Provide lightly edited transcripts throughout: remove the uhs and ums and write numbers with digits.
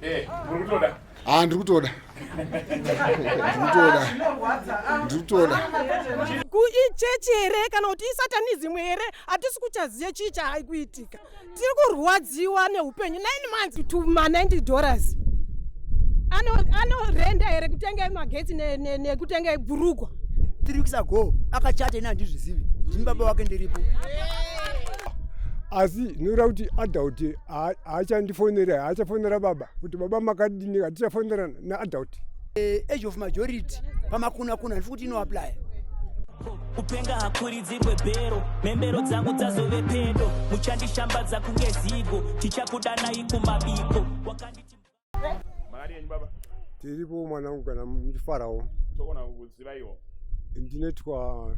Eh, muri kutoda? Ah, ndiri kutoda. Ndiri kutoda. Ndiri kutoda. Kuichechi here kana kuti isatanism here? Hatisi kuchaziva chii chaai kuitika. Tiri kurwadziwa neupenyu. 9 months to ma $90 anorenda here kutenga magetsi nekutenga bhurugwa? 3 weeks ago akachata, ini handizvizivi, ndini baba wake, ndiripo. Asi zvinoreva kuti adult haachandifonera, haachafonera baba kuti, "Baba, makadini?" Hatichafonerana naadult. Age of majority pamakuna kuna handisi kuti inoapplya. Kupenga hakuridzirwe bhero, mhembero dzangu dzazove pedo, muchandishambadza kunge zigo, tichakudanai kumabiko. Wakanditi Makadii henyu, baba? Tiripo, mwanangu, kana muchifarawo. Togona kukuziva iwo. Ndinoitwa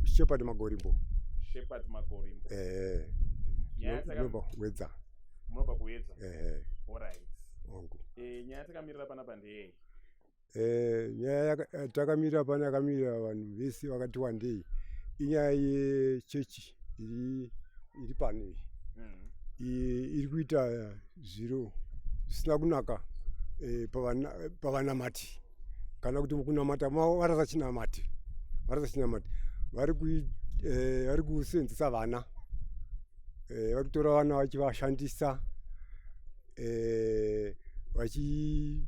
Shepard Magorimbo. Shepard Magorimbo. Ehe. Nyaya Ndinobva Wedza. Munobva kuWedza? Ehe. Alright. Wangu. Nyaya yatakamirira panapa ndeyei? Nyaya takamirira pano, yakamirira vanhu vese vakati wandei, inyaya yechechi iri pano iyi. Iri kuita zviro zvisina kunaka pavanamati, kana kuti mukunamata mavo varasachinamati, varasachinamati. Vari kusenzesa vana, vari kutora vana vachivashandisa, vachiti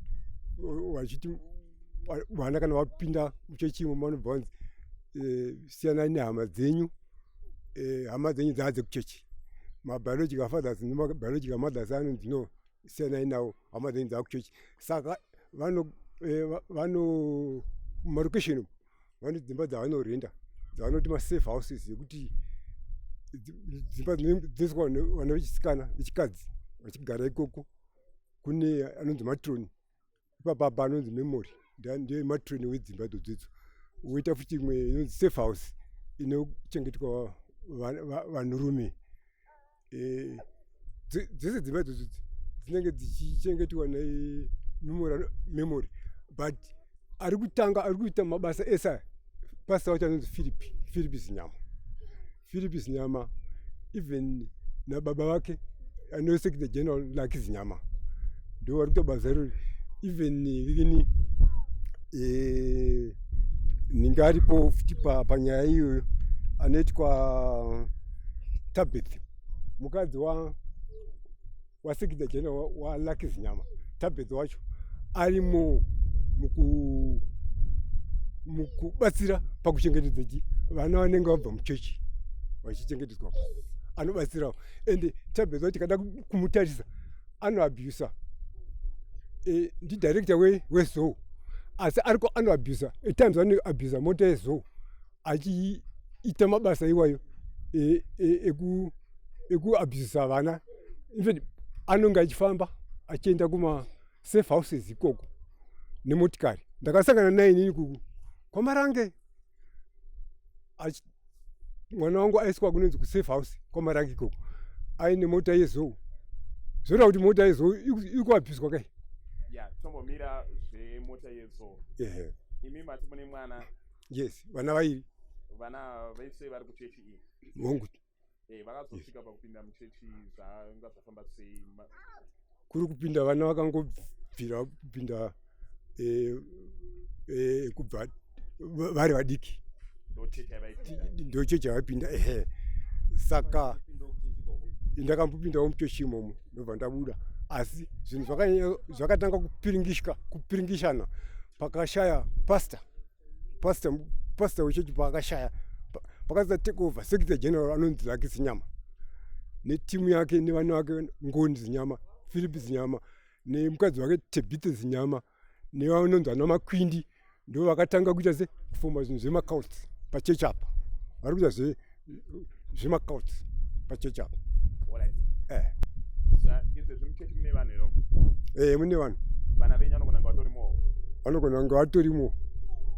vana kana vapinda muchechi imo vanobva vanzi, "Siyanai nehama dzenyu, hama dzenyu dzaa dzekuchechi." Mabiological fathers nemabiological mothers anonzi, "No, siyanai navo, hama dzenyu dzaa kuchechi." Saka vano mumarokesheni vane dzimba dzavanorenda dzavanoti masafe houses, yekuti dzimba dzinoiswa vana vechisikana, vechikadzi, vachigara ikoko. Kune anonzi matron ipapapa, anonzi Memory, ndiye matron wedzimba idzodzo. Woita futi imwe inonzi safe house inochengetwa vanhurume. Dzese dzimba idzodzo dzinenge dzichichengetwa neMemory, but ari kutanga, ari kuita mabasa ese aya, pastor wacho anonzi Philip, Philip Zinyama, Philip Zinyama. Even nababa vake ano secretary general Lucky Zinyama ndo vari kuita basa irori. Even vini ninge aripo futi panyaya iyoyo, anoitwa Tabeth, mukadzi wa wasecretary general waLucky Zinyama. Tabeth wacho arimo mukubatsira pakuchengetedza chi vana vanenge vabva muchechi vachichengetedzwa, anobatsirawo. Ende Tabeth wacho, tikada kumutarisa, anoabusa. Ndidirector weZOU, asi ariko anoabusa, at times anoabusa mota yeZOU achiita mabasa iwayo ekuabusisa vana. Infact, anonge achifamba achienda kuma safe houses ikoko nemotikari. Ndakasangana naye inini kwaMarange. Mwana wangu aiswa kunonzi kusafe house kwaMarange ikoko aine mota yeZOU. Zvoreva kuti mota yeZOU iri kuabhuswa kai. Ya, tombomira zvemota yeZOU. Ehe. Imi mati mune mwana? Yes, vana vairi. Vana vese vari kuchechi iyi? Hongu. Vakazosvika pakupinda muchechi zvanga zvafamba sei? Kuri kupinda vana vakangobvira kupinda kubva vari vadiki. Ndochechi yavaipinda? Ndochechi yavaipinda, ehe. Saka ndakambopindawo muchechi imomo, ndobva ndabuda. Asi zvinhu zvakatanga kupiringishwa, kupiringishana pakashaya pastor. Pastor wechechi paakashaya, pakaita take over secretary general anonzi Lucky Zinyama netimu yake nevana vake, Ngoni Zinyama, Philip Zinyama nemukadzi wake Tebhite Zinyama, nevanonzi vana Makwindi, ndo vakatanga kuita se kufoma zvinhu zvemacults pachechi apa. Vari kuita zvemacults pachechi apa. Alright. Izvezvi muchechi mune vanhu here? Eh, mune vanhu. Vana venyu vanogona kunge vatorimowo? Vanogona kunge vatorimo.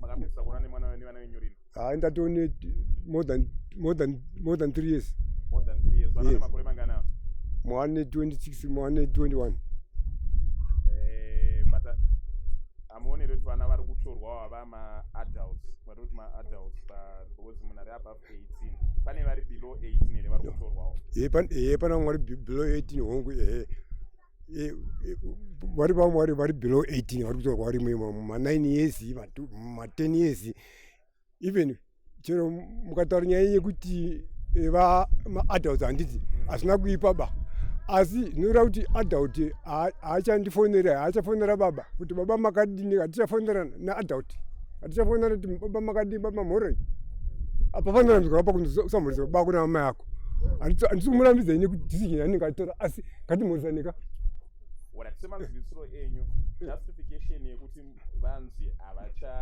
Makapedzisa kuona nemwana nevana venyu rini? Hai, ndatone more than 3 years. More than 3 years. Vana Yes. makore mangana? Mwane 26, mwane 21. But hamuoni here kuti vana vari kutorwa vava maadults, vari kuti maadults, because munhu ari above 18? Pane vari below 18 here vari kutorwawo? Ehe, pana vamwe vari below 18, hongu, ehe. Vari vamwe vari below 18 vari kutorwa vari muimo ma9 years, ma10 years. Even chero mukataura nyaya yekuti maadults, handiti hazvina kuipa ba, asi zvinoreva kuti adult haachandifonera, haachafonera baba kuti baba makadini. Hatichafonera naadult, hatichafonera kuti baba makadini, baba mhoroi. Apafanira mzwa pa kunzi usamhoresa baba kuna mama yako. Handisi kumurambidza ini kuti decision yanenge atora, asi ngatimhorisaneka. Alright, semanzwisiro enyu, justification yekuti vanzi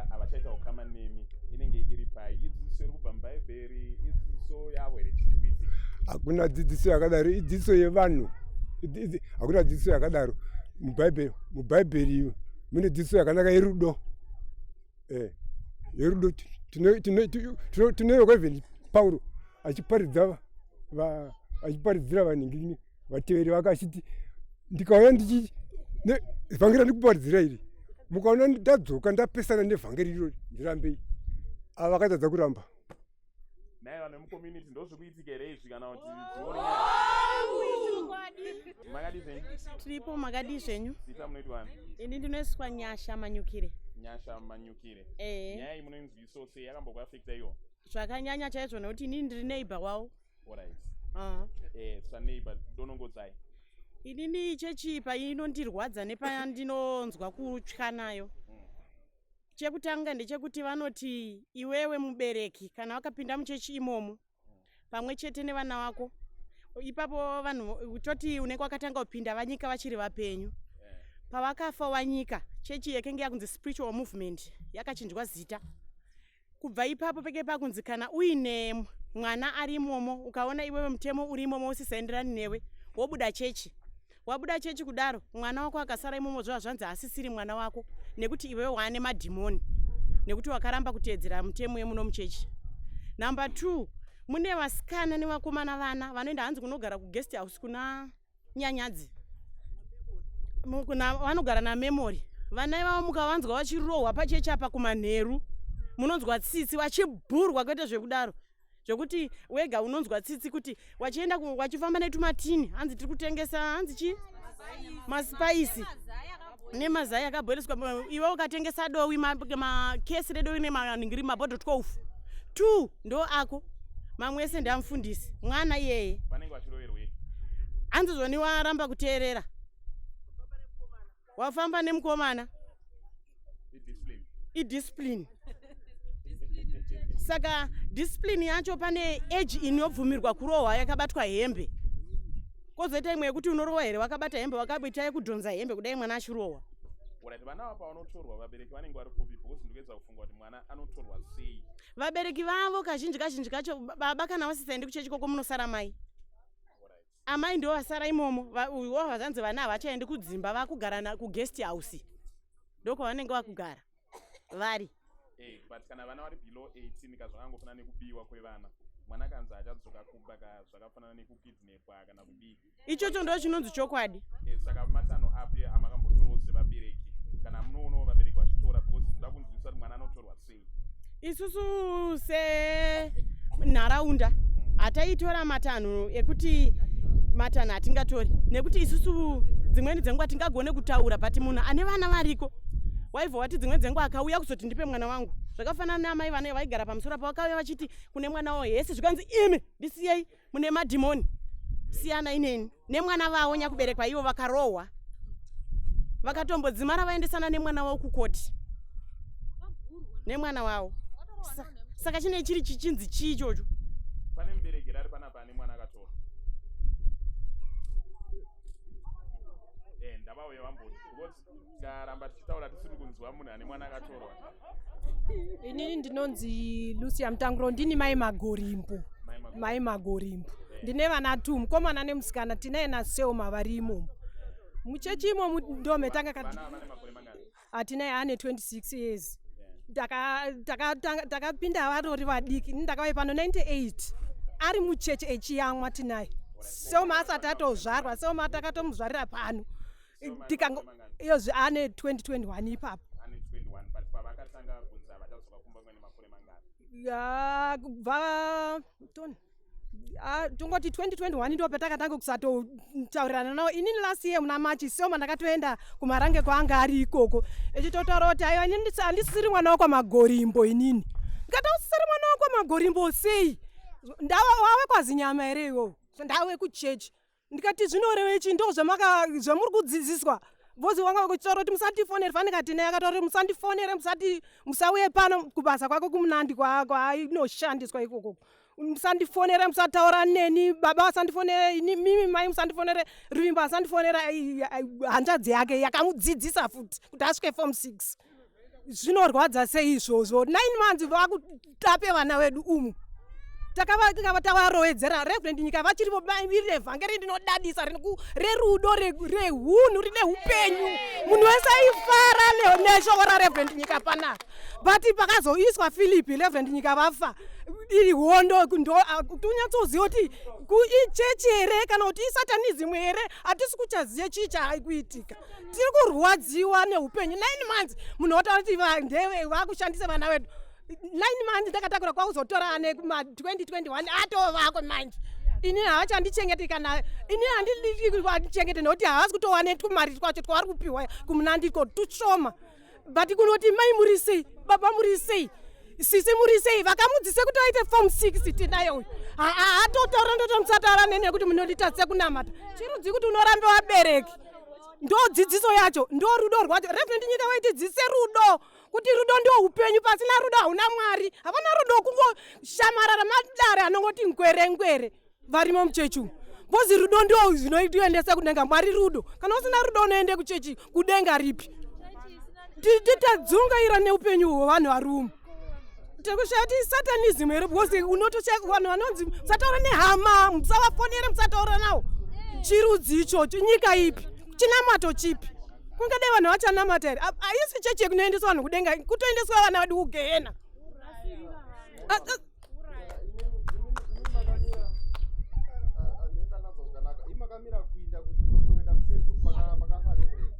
havachaita ukama nemi inenge iri pai? Idzidziso iri kubva mubhaibheri, idzidziso yavo here? Chichikuitika? Hakuna dzidziso yakadaro, idzidziso yevanhu. Hakuna dzidziso yakadaro mubhaibheri. Mubhaibheri mune dzidziso yakanaka yerudo, yerudo. Tinoyoka even Pauro achiparidza, achiparidzira vanhingini vateveri vake achiti, "Ndikauya ndichi vhangeri randikuparidzira iri, mukaona ndadzoka ndapesana nevhangeri irori, ndirambei." Ava vakatadza kuramba. Naye vanhu vemucommunity, ndozvikuitika here izvi kana kuti dzinori? Makadii zvenyu? Tiripo, makadii zvenyu? Zita munoitwa ani? Ini ndinoiswa Nyasha Manyukire. Nyasha Manyukire. Ehe. Nyaya iyi munoinzwiso sei? Yakambokuafecta iwo? Zvakanyanya chaizvo, nekuti inini ndiri neighbor wavo. Alright. Ah. Saneighbor, donongodzai. Inini chechi painondirwadza nepandinonzwa kutya nayo, chekutanga ndechekuti vanoti iwewe mubereki kana wakapinda muchechi imomo pamwe chete nevana vako, ipapo vanhu toti unenge wakatanga kupinda vanyika vachiri vapenyu. Pavakafa wanyika, chechi yakenge yakunzi Spiritual Movement, yakachinjwa zita. Kubva ipapo peke pakunzi kana uine mwana ari imomo, ukaona iwewe mutemo uri imomo usisaenderani newe, wobuda chechi. Wabuda chechi kudaro, mwana wako akasara imomo, zvova zvanzi asisiri mwana wako nekuti iwewe waane madhimoni, nekuti wakaramba kuteedzera mutemo yemuno muchechi. Number two, mune vasikana nevakomana, vana vanoenda hanzi kunogara kuguest house kuna Nyanyadzi, vanogara naMemory. Vana ivavo mukavanzwa vachirohwa pachechi apa kumanheru, munonzwa tsitsi, vachibhurwa kwete zvekudaro, zvekuti wega unonzwa tsitsi kuti wachienda wachifamba netumatini, hanzi tiri kutengesa, hanzi chi masipaisi nemazai akabhoiliswa. Iwe ukatengesa dowi, makesi redowi nemaningiri mabhodho 12, two ndo ako, mamwe ese ndeamufundisi. Mwana iyeye Vanenge vachiroverwei? Hanzi zvoni waramba kuteerera, wafamba nemukomana. Idiscipline. Idiscipline. Saka discipline yacho, pane age inobvumirwa kurohwa yakabatwa hembe, kwozoita imwe yekuti unorohwa here wakabata hembe, wakaita yekudhonza hembe kudai mwana achirohwa. Alright, vana ava pavanotorwa, vabereki vanenge vari kupi? Because ndikuedza kufunga kuti mwana anotorwa sei. Vabereki vavo kazhinji, kazhinji kacho baba kana vasisaendi kuchechi koko, munosara mai. Amai ndo vasara imomo. Uyu wava zvanzi vana havachaendi kudzimba, vakugara kuguest house, ndokwavanenge vakugara vari. But kana vana vari below 18 ka, zvakangofanana nekubiwa kwevana. Mwana akanzi achadzoka kumba ka, zvakafanana nekukidnapwa kana kudii. Ichocho ndo chinonzi chokwadi. Saka matanho api amakambotorawo sevabereki, kana munoonawo vabereki vachitora? Because ndoda kunzwisisa kuti mwana anotorwa sei. Isusu senharaunda hataitora matanho ekuti matanho hatingatori, nekuti isusu dzimweni dzenguva tingagone kutaura, but munhu ane vana variko waibva wati dzimweni dzenguva akauya kuzoti ndipe mwana wangu, zvakafanana neamai vana vaigara pamusoro pavakauya vachiti kune mwana wavo hesi, zvikanzi imi ndisiyei, mune madhimoni, siyana ineni nemwana vavo nyakuberekwa. Ivo vakarohwa, vakatombodzimara vaendesana nemwana wavo kukoti nemwana wavo. Saka chine chiri chichinzi chii ichocho? Pane mubereki ari panapa ane mwana akatorwa? Ndavauye vamboti, because tikaramba tichitaura tisiri kunzwa munhu ane mwana akatorwa. Inini ndinonzi Lucia Mutanguro, ndini mai Magorimbo. Mai Magorimbo. Mai Magorimbo, ndine vana two, mukomana nemusikana. Tinaye naSelma vari imomo muchechi imomo, ndometanga kati. Vana vane makore mangani? Hatinaye ane 26 years. Takapinda vatori vadiki. Ini ndakauya pano 98, ari muchechi echiyamwa. Tinaye Selma asati atozvarwa. Selma takatomuzvarira pano. Tikango iyozvi ane 2021 ipapo. Ane 21, but pavakatanga kunzi havachadzoka kumba kwene makore mangani? Ya, kubva toni Ah, tongoti 2021 ndo patakatanga kusatotaurirana nawo. Inini last year muna March soma ndakatoenda kuMarange kwaanga ari ikoko, echitotaura kuti aiwa, inini handisiri mwana wekwaMagorimbo. Inini ndikati, usisiri mwana wekwaMagorimbo sei? Ndawa wawe kwaZinyama here iwowo? Ndawe kuchechi. Ndikati, zvinoreve chi? Ndo zvamuri kudzidziswa? Bhozi wanga kuchitaura kuti musandifonere. Fanika tine akataura kuti musandifonere, musati musauye pano kubasa kwako kumunandi kwainoshandiswa ikoko. Musandifonere, musataura neni, baba vasandifonere, ini mimi mai musandifonere, Ruvimbo asandifonera, hanzvadzi yake yakamudzidzisa futi kuti asvike form 6. Zvinorwadza sei izvozvo? 9 months vakutape vana vedu umu. Takava tavarowedzera Reverend Nyika vachiripo, iri evhangeri rinodadisa, rerudo, rehunhu, rine upenyu. Munhu wese aifara neshoko raReverend Nyika panapa, but pakazoiswa Philipi, Reverend Nyika vafa, iri hondo. Ndo kuti unyatsoziva kuti ichechi here kana kuti isatanism here, hatisi kuchaziva chii chaikuitika. Tiri kurwadziwa neupenyu. 9 months munhu wataura kuti ndeve vakushandisa vana vedu. 9 months ndakatakura, kwakuzotora ane kuma 2021 atovako manje. Ini havachandichengeti kana ini handidi vandichengete, nekuti havasi kutowane tumari twacho twavari kupiwa kumunandiko tushoma. But kunoti mai muri sei, baba muri sei, sisi muri sei, vakamudzise kuti vaite form 6. Tinaye uyu haatotaura, ndoti musataura neni nekuti munonditadzise kunamata. Chirudzi kuti unorambe vabereki? Ndo dzidziso yacho, ndo rudo rwacho. Reverend Nyika vaitidzise rudo, kuti rudo ndo upenyu, pasina rudo hauna Mwari. Havana rudo, kungoshamarara madare anongoti ngwere ngwere varimo muchechi umu. Bhozi rudo ndo zvinotiendesa kudenga. Mwari rudo. Kana usina rudo unoende kuchechi kudenga ripi? Titadzungaira neupenyu hwevanhu vari umu. Tikushaya kuti satanism here, because unotoshaya vanhu vanonzi musataura nehama, musavafonere, musataura nawo. Chirudzi ichocho, nyika ipi, chinamato chipi? Kungadai vanhu vachanamata here? Haisi chechi yekunoendeswa vanhu kudenga, kutoendeswa vana vedu kugehena. Makamira kuinda kuenda kuchechi pakafa reverend?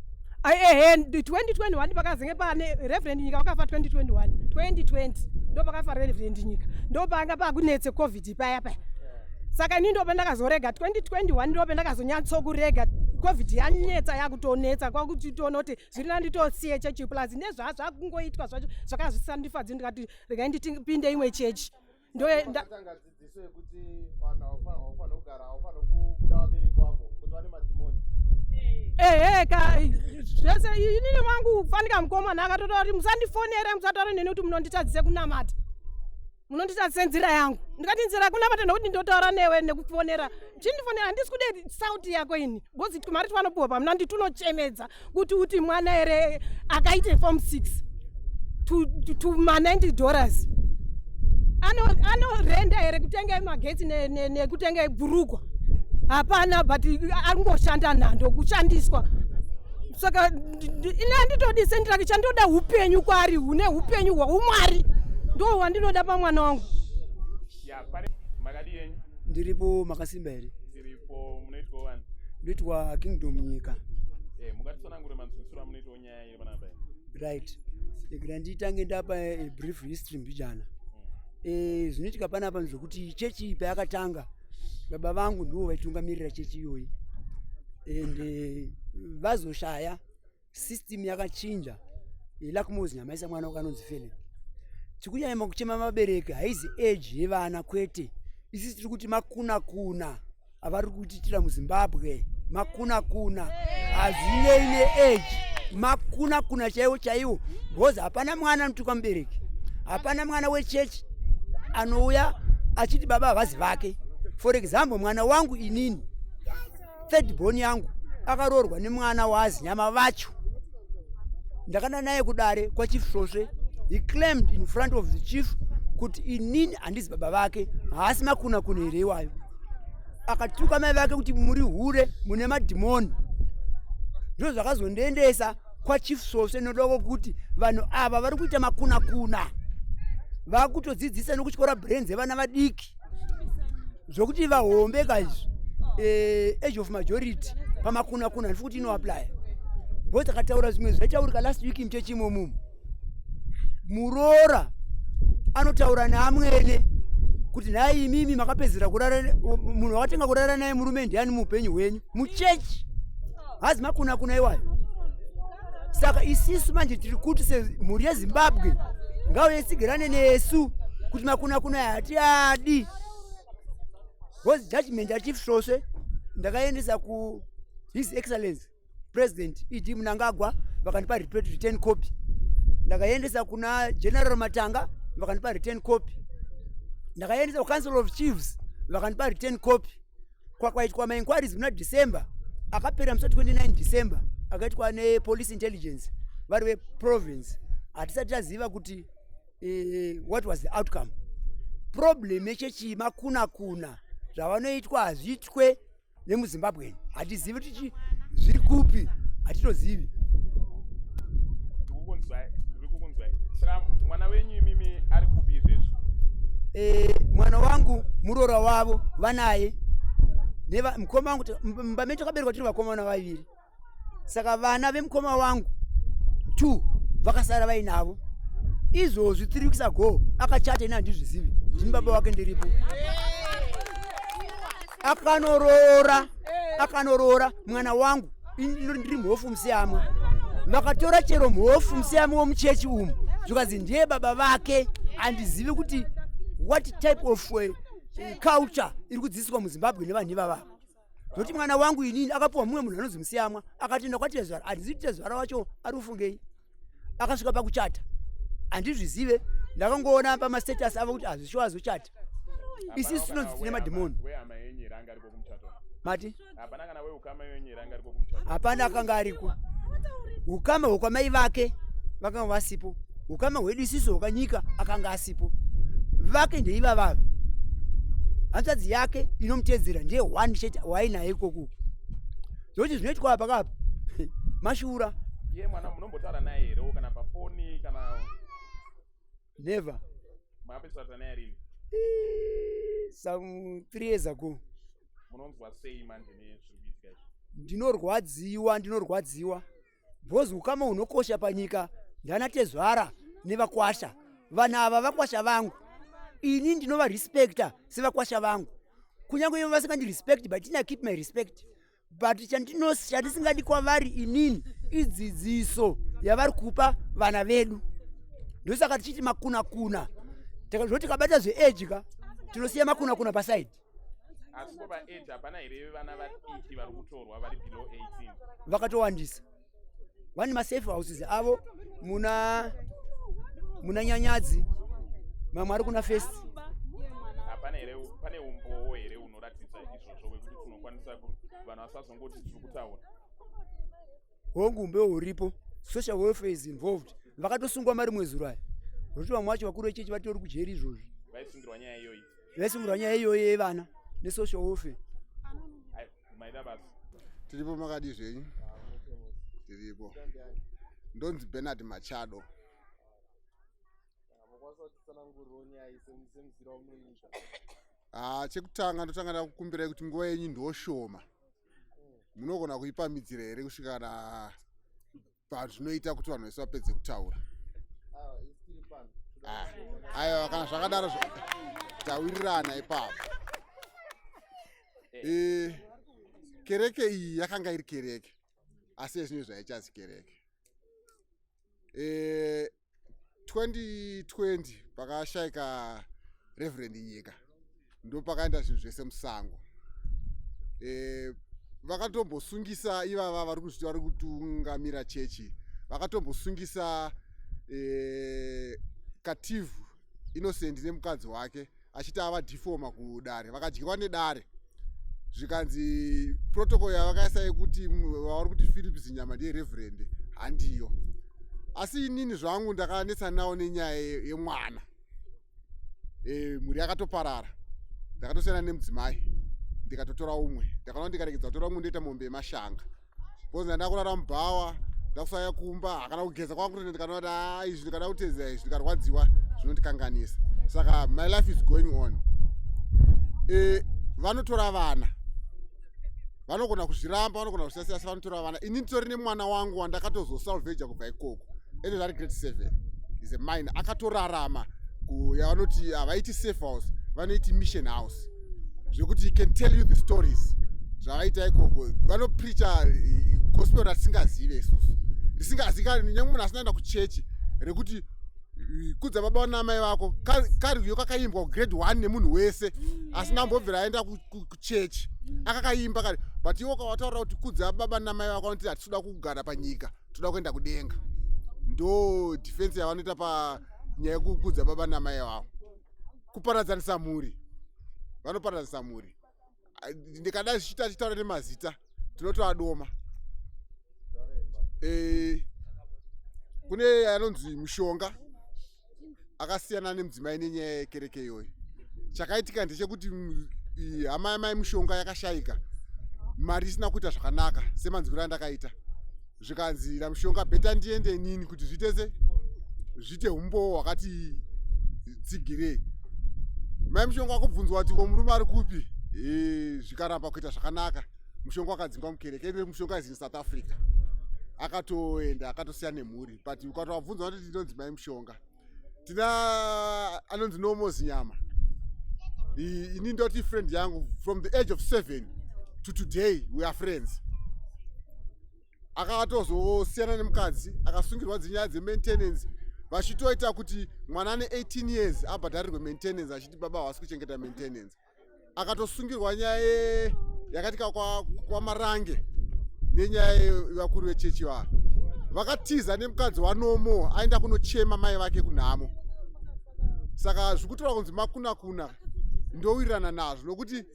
Ehe, 2021 pakazenge pane Reverend Nyika vakafa 2021, 2020 ndo pakafa Reverend Nyika, ndo panga pakunetse COVID paya paya. Saka ini ndo pandakazorega 2021, ndo pandakazonyatsokurega. COVID yanetsa, yakutonetsa, kwakuti toona kuti zviri nani nditosiye chechi, plus nezvazvakungoitwa zvacho zvakazvisandifadzi. Ndikati regai ndipinde imwe chechi. Ndo dzidziso yekuti vanhu haufanira kugara, haufanira kuda vabereki vako kuti vane madhimoni. Ehe ka, zvese inini wangu fanika mukomana akatotaura kuti musandifonere, musataure neni kuti munonditadzise kunamata, munonditadzise nzira yangu. Ndikati nzira yekunamata nekuti ndotaura newe nekufonera, chindifonera, handisi kude sauti yako ini, because tumari twanopiwa pamuna nditunochemedza kuti uti mwana here akaite form 6 tuma $90 anorenda here kutenga magetsi nekutenga bhurugwa? Hapana, but angoshanda nhando kushandiswa. Saka ini handitodi sendi rake, chandoda upenyu kwaari, hune upenyu hwaumwari, ndo hwandinoda pamwana wangu. Ya, pane makadi yenyu? Ndiripo, makasimba here? Tiripo. Munoitwawo vanhu? Ndoitwa Kingdom Nyika. Mungatitsanangure manzwisiro amunoitawo nyaya iri panapa iyi? Right, regira nditange ndapa a brief history mbijana. Zvinoitika panapa ndezvekuti chechi payakatanga, baba vangu ndivo vaitungamirira chechi iyoyi, and vazoshaya, system yakachinja. Luckmore Nyamaisa mwana wakanonzi Philip. Tikunyanya kuchema vabereki, haizi age yevana, kwete. Isi tiri kuti makuna kuna avari kuititira muZimbabwe, makuna kuna hazvinei neage, makuna kuna chaiwo chaiwo, because hapana mwana anotuka mubereki, hapana mwana wechechi anouya achiti baba havazi vake. For example, mwana wangu inini, third born yangu, akaroorwa nemwana waZinyama vacho. Ndakanda naye kudare kwaChief Svosve. He claimed in front of the chief kuti inini handizi baba vake. Haasi makuna kuna here iwayo? Akatuka mai vake kuti muri hure, mune madhimoni. Ndo zvakazondiendesa kwaChief Svosve nodoko kuti vanhu ava vari kuita makuna kuna, vakutodzidzisa nekutyora brains evana vadiki, zvokuti vahombe kaizvi. Age of majority pamakuna kuna handisi kuti inoapplya, because takataura zvimwe zvaitaurika last week muchechi imomumu. Muroora anotaura neamwene. Kuti nhai imimi makapedzera kurara munhu wakatenga kurara naye murume ndiani muupenyu hwenyu muchechi hazi makuna kuna iwayo. Saka isisu manje tiri kuti semhuri yeZimbabwe ngauye tsigirane nesu kuti makuna kuna hatiadi. Because judgment yaChief Svosve ndakaendesa ku His Excellency President ED Mnangagwa, vakandipa return copy. Ndakaendesa kuna General Matanga, vakandipa return copy. Ndakaendesa ku Council of Chiefs, vakandipa return copy. Kwakaitwa mainquiries muna December akapera musi 29 December, akaitwa nepolice intelligence vari veprovince. Hatisati taziva kuti what was the outcome. Problem yechechi makuna kuna zvavanoitwa hazviitwe nemuZimbabweni, hatizivi kuti zviri kupi, hatitozivi. Ndiri kukunzwai. Saka mwana wenyu imimi ari kupi izvezvi? Mwana wangu muroora wavo vanaye mukoma wangu. Mumba medu takaberekwa tiri vakomana vaviri, saka vana vemukoma wangu two vakasara vainavo. Izvozvi 3 weeks ago akachata, ini handizvizivi, ndini baba wake ndiripo. Akanoroora mwana wangu. Ini ndiri mhofu Musiyamwa. Vakatora chero mhofu Musiyamwa womuchechi umu, zvikanzi ndiye baba vake. Handizivi kuti what type of culture iri kudzidziswa muZimbabwe nevanhu ivava, nokuti mwana wangu inini akapiwa mumwe munhu anonzi Musiyamwa, akatenda kwatezvara. Handizivi kuti tezvara wacho ari kufungei. Akasvika pakuchata, handizvizive. Ndakangoona pamastatus avo kuti hazvishuwa azochata. Isisu tinonzi tine madhimoni. Wehama yenyu here anga ariko kumuchato? Mati? Hapana kana weukama wenyu here anga ariko kumuchato? Hapana akanga ariko. Ukama hwekwamai vake vakanga vasipo, ukama hwedu isisu hwakanyika akanga asipo. Vake ndeivavava, hanzvadzi yake inomuteedzera ndiye one chete wainaye ikoku. Zvokuti zvinoitwa apa kapa mashura. Iye mwana munombotaura naye herewo, kana pafoni kana? Never. Makapedzisa naye rini? Some 3 years ago. Munonzwa sei manje nezviri kuitika izvi? Ndinorwadziwa, ndinorwadziwa because ukama hunokosha panyika ndana tezvara nevakwasha. Vanhu ava vakwasha vangu, ini ndinovarespecta sevakwasha vangu, kunyange ivo vasingandirespect, but ina keep my respect. But chandisingadi kwavari inini idzidziso yavari kupa vana vedu. Ndosaka tichiti makuna kuna. Zvoti tikabata zveage ka, tinosiya makuna kuna paside. Asi ko paage hapana here vana vadiki vari kutorwa vari below 18? Vakatowandisa. Vane masafe houses avo muna Nyanyadzi, mamwe ari kuna First. Hapana here, pane umbowo here unoratidza izvozvo wekuti tinokwanisa vanhu vasazongoti tiri kutaura? Hongu, umbowo huripo. Social welfare is involved. Vakatosungwa mari mwezuro aya, nokuti vamwe vacho vakuru vechechi vatori kujeri izvozvi. Vaisungirwa nyaya iyoyi? Vaisungirwa nyaya iyoyi yevana nesocial welfare. Ai, maita basa. Tiripo, makadi zvenyu? Tiripo. Ndonzi Bernard Machado. Mukwanisa kutitsanangurirawo nyaya iyi semuzira wamunoita? Ah, chekutanga ndotanga ndakukumbirai kuti nguva yenyu ndoshoma, munogona kuipamidzira here kusvika na pazvinoita kuti vanhu vese vapedze kutaura? Aiwa, isi tiri pano. Ah, aiwa, kana zvakadaro tawirirana ipapo. Kereke iyi yakanga iri kereke, asi ezvino zvaichazi kereke. 2020 pakashayika Reverend Nyika, ndo pakaenda zvinhu zvese musango. Vakatombosungisa ivava vari kuzviti vari kutungamira chechi, vakatombosungisa Kativhu Innocent nemukadzi wake achiti ava defama kudare. Vakadyiwa nedare, zvikanzi protocol yavakaisa yekuti vavari kuti Philip Zinyama ndiye reverend handiyo. Asi inini zvangu ndakanetsanawo nenyaya yemwana. Mhuri yakatoparara, ndakatosiyana nemudzimai, ndikatotora umwe. Ndakaona ndikaregedza kutora umwe ndoita mombe yemashanga, because ndanda kurara mubhawa, ndakusaya kumba, hakana kugeza kwangu. Ndikanoona kuti a izvi ndikada kutedzera izvi ndikarwadziwa zvinondikanganisa. Saka my life is going on. Vanotora vana, vanogona kuzviramba, vanogona kuzvisasiya, asi vanotora vana. Ini nditori nemwana wangu wandakatozosalvaja kubva ikoko, ende zvari grade 7, is a minor. Akatorarama yavanoti havaiti safe house. Vanoiti Mission House, zvekuti he can tell you the stories zvavaita ikoko. Vanopreacha gospel ratisingazive isusu, risingazikanwi nyange munhu asina enda kuchechi, rekuti kudza baba namai vako. Karwiyo kakaimbwa kugrade 1 nemunhu wese asina kumbobvira aenda kuchechi, akakaimba kare. But iwo kawataura kuti kudza baba namai vako, vanoti hatitoda kugara panyika, toda kuenda kudenga. Ndo defense yavanoita panyaya yekukudza baba namai vavo. Kuparadzanisa mhuri, vanoparadzanisa mhuri. Ndikada zvichiita tichitaura nemazita, tinotoadoma. Kune anonzi Mushonga, akasiyana nemudzimai nenyaya yekereke iyoyo. Chakaitika ndechekuti hama yamai Mushonga yakashayika, mari isina kuita zvakanaka semanzwiro andakaita. Zvikanzi naMushonga, "Better ndiende inini kuti zviite se zviite umbowo hwakati tsigirei." Mai Mushonga akubvunzwa kuti, "Ko murume ari kupi?" Zvikaramba kuita zvakanaka. Mushonga wakadzingwa mukereke. Ende Mushonga is in South Africa, akatoenda, akatosiya nemhuri, but ukatovabvunza vanoti ndinonzi mai Mushonga. Tina anonzi Nomo Zinyama. Ini ndoti friend yangu from the age of 7 to today, we are friends. Akatozosiyana nemukadzi, akasungirwa dzinyaya dzemaintenance, vachitoita kuti mwana ane 18 years abhadharirwe maintenance, achiti baba havasi kuchengeta maintenance. Akatosungirwa nyaya yakatika kwaMarange nenyaya yevakuru vechechi vava vakatiza nemukadzi waNomo, aenda kunochema mai vake kunhamo. Saka zvikutora kunzi makuna kuna, ndowirirana nazvo, nokuti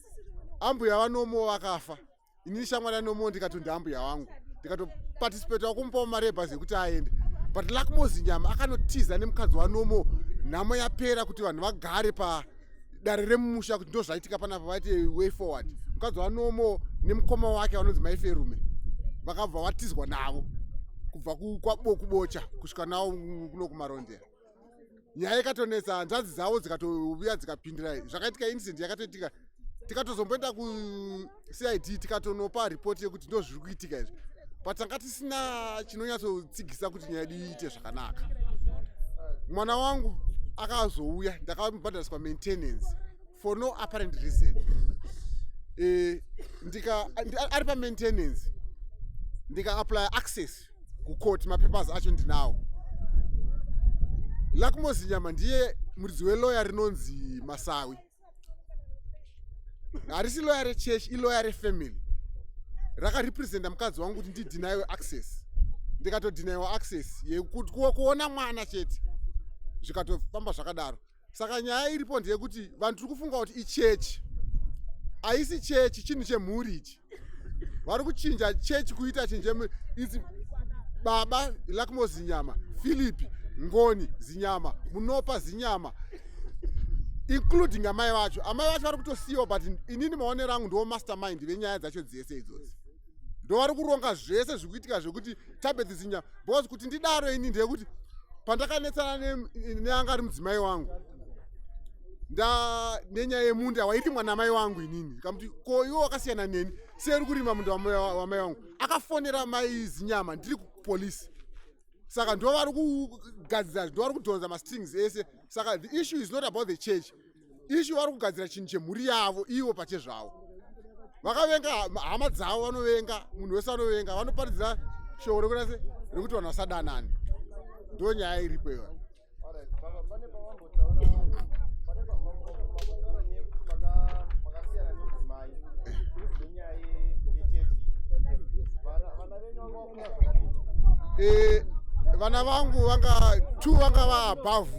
ambuya vaNomo vakafa, inini shamwari yaNomo ndikati ndiambuya wangu, ndikatoparticipatawo kumupawo mari yebhazi yekuti aende. But Luckmore Zinyama akanotiza nemukadzi waNomo nhamo yapera, kuti vanhu vagare padare remumusha kuti ndo zvaitika panapa, vaite way forward. Mukadzi waNomo nemukoma wake vanonzi Maiferume vakabva vatizwa navo kubva kuBocha kusvika navo kuno kuMarondera. Nyaya ikatonetsa, hanzvadzi dzavo dzikatouya dzikapindira. Zvakaitika, incident yakatoitika, tikatozomboenda kuCID, tikatonopa ripoti yekuti ndo zviri kuitika izvi, but tanga tisina chinonyatsotsigisa kuti nyaya yedu iite zvakanaka. Mwana wangu akazouya, ndakamubhadhariswa maintenance for no apparent reason. Ndika ari pamaintenance, ndikaapply access kucourt, mapapers acho ndinawo. Luckmore Zinyama ndiye muridzi weloya rinonzi Masawi. Harisi loya rechechi, iloya refamily, rakarepresenta mukadzi wangu kuti ndideniwe access. Ndikatodeniwa access yekuona mwana chete, zvikatofamba zvakadaro. Saka nyaya iripo ndeyekuti vanhu tiri kufunga kuti ichechi, haisi chechi, chinhu chemhuri ichi. Vari kuchinja chechi kuita chinhu idzi. Baba Luckmore Zinyama, Philip Ngoni Zinyama, Munopa Zinyama, including amai vacho. Amai vacho vari kutosiyiwa, but inini maonero angu ndo mastermind venyaya dzacho dzese idzodzi, ndo vari kuronga zvese zviri kuitika zvekuti Tabeth Zinyama. Because kuti ndidaro ini ndeyekuti pandakanetsana neanga ari mudzimai wangu nda nenyaya yemunda wairimwa namai wangu, inini kamuti, "Ko iwe wakasiyana neni, sei uri kurima munda wamai wangu?" Akafonera mai Zinyama ndiri kupolisi. Saka ndo vari kugadzira, ndo vari kudhonza mastrings ese. Saka the issue is not about the church issue, vari kugadzira chinhu chemhuri yavo ivo pachezvavo. Vakavenga hama dzavo, vanovenga munhu wese, vanovenga, vanoparidzira shoko rekuti rekuti vanhu vasadanani. Ndo nyaya iripo iyoyo. Alright, baba, pane pavambotaura, pane pavambotaura nyaya yekuti makasiyana nemudzimai nenyaya yechechi. Vana venyu vanga vakura zvakadini? Vana vangu vanga two, vanga vaabove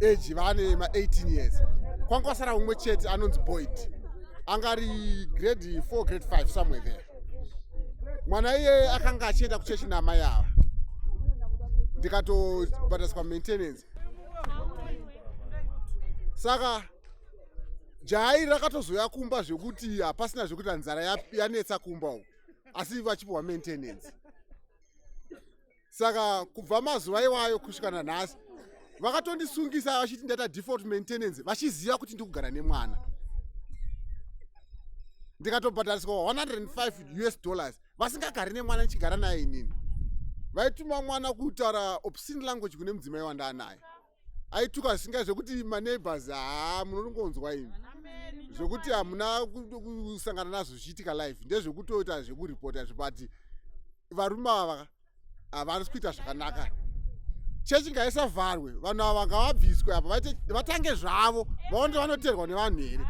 age, vane ma18 years. Kwanga kwasara umwe chete anonzi Boyd, anga ari grade 4, grade 5, somewhere there. Mwana iyeye akanga achienda kuchechi namai ava, ndikatobhadhariswa maintenance. Saka jai rakatozoya kumba zvekuti hapasina zvekuti nzara yanetsa kumba uku, asi vachipiwa maintenance. Saka kubva mazuva iwayo kusvika nanhasi vakatondisungisa vachiti ndaita default maintenance, vachiziva kuti ndikugara nemwana. Ndikatobhadhariswa 105 US dollars vasingagari nemwana, ndichigara naye inini. Vaituma mwana kutaura obscene language kune mudzimai wandaanaye. Aituka zvisinga zvekuti maneighbors haa munongonzwa imi zvekuti hamuna kusangana nazvo zvichiitika life ndezvekutoita zvekuripota izvo but varume ava havasi kuita zvakanaka chechi ngaisavharwe vanhu ava ngavabviswe apa vatange zvavo vaone vanoterwa nevanhu here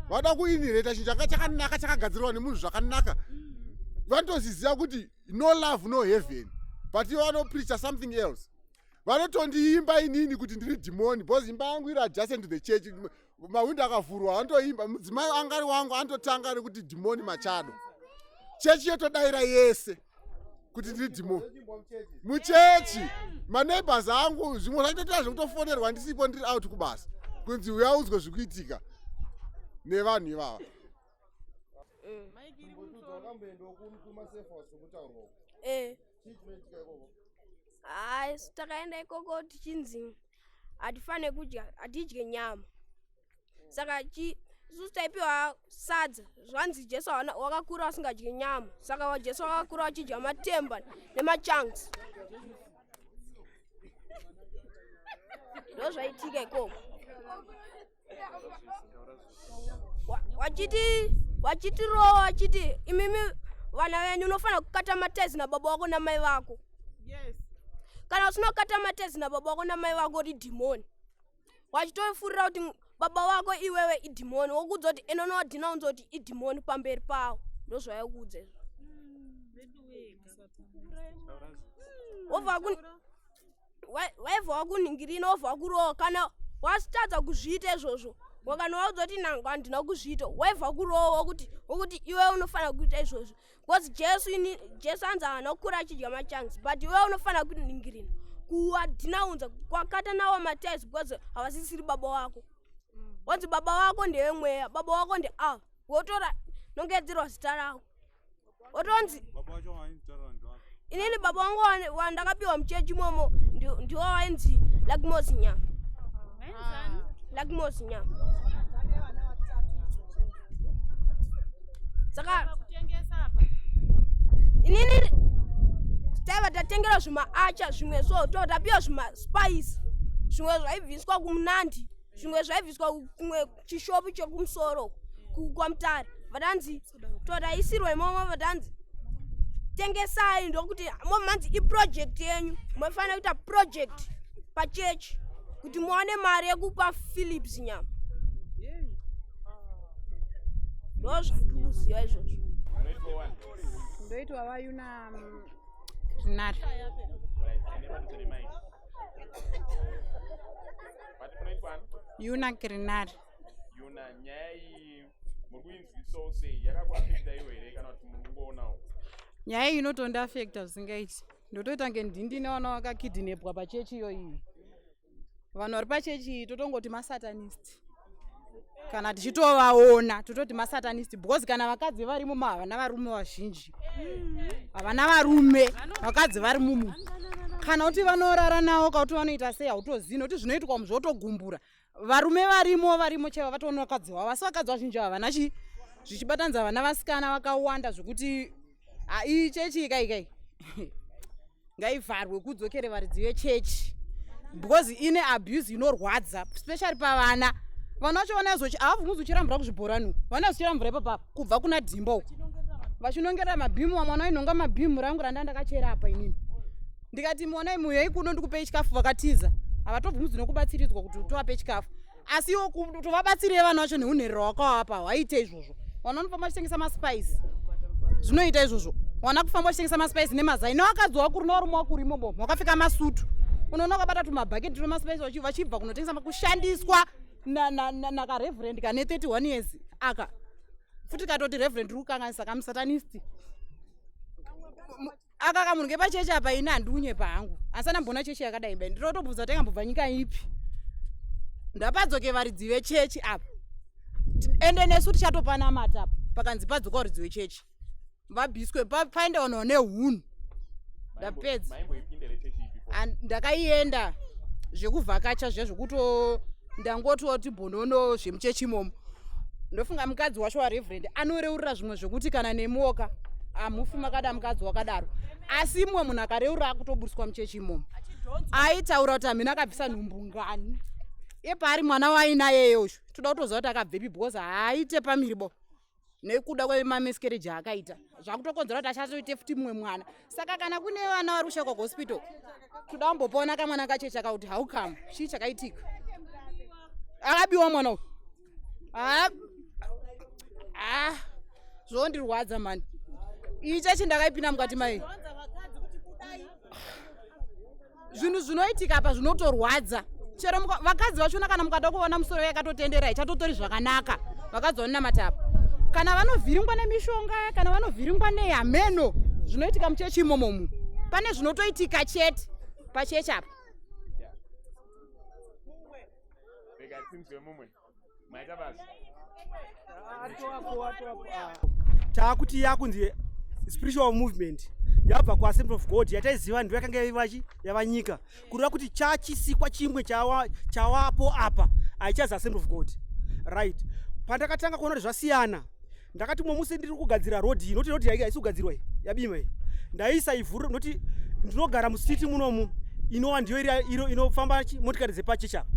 vada kuinireta chinhu changa chakanaka chakagadzirwa nemunhu zvakanaka vanotoziziva kuti no love no heaven but ivo vanopreacha something else vanotondiimba inini kuti ndiri dhimoni because imba yangu iri adjacent to the church mahwindo akavhurwa vanotoimba mudzimai angari wangu anototanga nekuti dhimoni machado chechi yotodaira yese kuti ndiri dhimoni muchechi maneighbors angu zvimwe zvaitotoa zvekutofonerwa ndisipo ndiri out kubasa kunzi uya unzwe zvikuitika nevanhu ivava eh. Hayi, takaenda ikoko tichinzi hatifanire kudya, hatidye nyama. Saka chi isusu taipiwa sadza zvanzi Jesu wakakura asingadyi nyama. Saka Jesu wakakura achidya matemba nemachunks. Ndozvaitika ikoko. Wachiti wachitirowa wachiti imimi vana venyu unofanira kukata matezi nababa wako namai vako. Yes. Kana usina kukata matezi nababa wako namai vako uri dhimoni. Wachitofurira kuti baba vako iwewe idhimoni wokuudza kuti enonowadhinaunza kuti idhimoni pamberi pavo. Ndozvayakuudza izvo. Wobva waibva wakunhingirina wobva wakurowa kana wasitadza kuzviita izvozvo wakanovaudza kuti nangu handina kuzviita waibva kurowa wokuti wokuti iwe unofanira kuita izvozvo because jesu ini jesu anzi haana kukura achidya machanks but iwe unofanira kunhingirina kuwadhinaunza kwakata nawo mates because havasisiri baba wako wanzi baba wako ndewemweya baba wako ndeava wotora nongedzerwa zita rako otonzi inini baba wangu wandakapiwa muchechi imomo ndiwo wainzi lakimosi nyama lakimosi nyama saka inini taiva tatengera zvimaacha zvimwe so to tapiwa zvimaspice zvimwe zvaibviswa kumunandi zvimwe zvaibviswa kumwe chishopu chekumusoro kwamutare vatanzi todaisirwa imomo vatanzi tengesai ndokuti momanzi iproject yenyu mofanira kuita project pachechi kuti muwane mari yekupa philips nyama ndo zvandikuziva izvozvo ndoitwa vayuna rinari yuna kirinari yuna nyaya iyi muri kuinzwisawo sei yakakuafekta iwo here kana kuti muri kungoonawo nyaya iyi inotondiafekta zvisingaiti ndotoita nge ndindine vana vakakidnepwa pachechi iyo iyi vanhu vari pachechi iyi totongoti masatanist kana tichitovaona tototi masatanist because kana vakadzi varimo ma havana varume vazhinji havana varume vakadzi vari mumu kana kuti vanorara navo ka kuti vanoita sei hautozivi nokuti zvinoitwa mu zvotogumbura varume varimo varimo chaivo vatoona vakadzi vavo asi vakadzi vazhinji havana chi zvichibatanidza vana vasikana vakawanda zvekuti iyi chechi ikai kai ngaivharwe kudzokere varidzi vechechi because ine abuse inorwadza especially pavana vana vacho vanazochi havabvumudzi kuchera mvura kuzvibhorani uku vanazochera mvura ipapa kubva kuna dhimba uku vachinongerera mabhimu vamwe vanoinhonga mabhimu rangu randa ndakachera apa inini ndikati monai muyei kuno ndikupei chikafu vakatiza havatobvumidzi nokubatsiridzwa kuti tovape chikafu asi iwo tovabatsirei vana vacho neunherera wakavapa hwaite izvozvo vana vanofamba vachitengesa maspice zvinoita izvozvo wana kufamba vachitengesa maspice nemazai nevakadzi wakuru nevarume wakuru imomo wakapfeka masutu unoona wakabata tumabhaketi twemaspice vachibva kunotengesa kushandiswa nakareverend kane 31 years aka futi katoti reverend uri kukanganisa kamusatanist aka kamunhu kepachechi apa ini handiunyepa hangu asi andamboona chechi yakadai bai ndinotobvunza kuti akambobva nyika ipi ndapadzoke varidzi vechechi apa ende nesu tichatopana mata apa pakanzi padzoka varidzi vechechi vabviswe paende vanhu vane hunhu ndapedza ndakaienda zvekuvhakacha zviya zvekuto ndangototi bonono zvemuchechi imomo ndofunga mukadzi wacho wareverend anoreurira zvimwe zvekuti kana nemuoka hamufi makada mukadzi wakadaro asi imwe munhu akareurira akutoburitswa muchechi imomo Aitaura kuti hamene akabvisa nhumbu ngani. Ipaari mwana wainaye uyu. Toda kutoziva kuti akabvepi because haaite pamiri bo. Nekuda kwemamiscarriage akaita. Zvakutokonzera kuti achatoite futi mumwe mwana. Saka kana kune vana vari kushaikwa kuhospital, toda kumbopona kamwana kacheche aka kuti how come? Chii chakaitika? Akabiwa mwana uyu. Ah, ah, zvondirwadza mani. Iyi chechi ndakaipinda mukati mai. Zvinhu zvinoitika apa zvinotorwadza. Chero vakadzi vachona kana mukada kuona musoro yakatotendera ichatotori zvakanaka. Vakadzi vanonamata apa. Kana vanovhiringwa nemishonga, kana vanovhiringwa nehameno, zvinoitika muchechi imomomu. Pane zvinotoitika chete pachechi apa. Rega tinzwe mumwe. Maita basa. Taakuti yakunzi spiritual movement yabva kuAssembly of God yataiziva ndiyo yakanga yaivachi yava nyika, kureva kuti chachisikwa chimwe chawapo apa haichazi Assembly of God, right? Pandakatanga kuona kuti zvasiyana, ndakati mumwe musi ndiri kugadzira road iyi, noti road haisi kugadzirwa iyi yabima iyi, ndaisa ivhu, noti ndinogara musiti munomu, inova ndiyo iro inofamba motikari dzepachechi apa.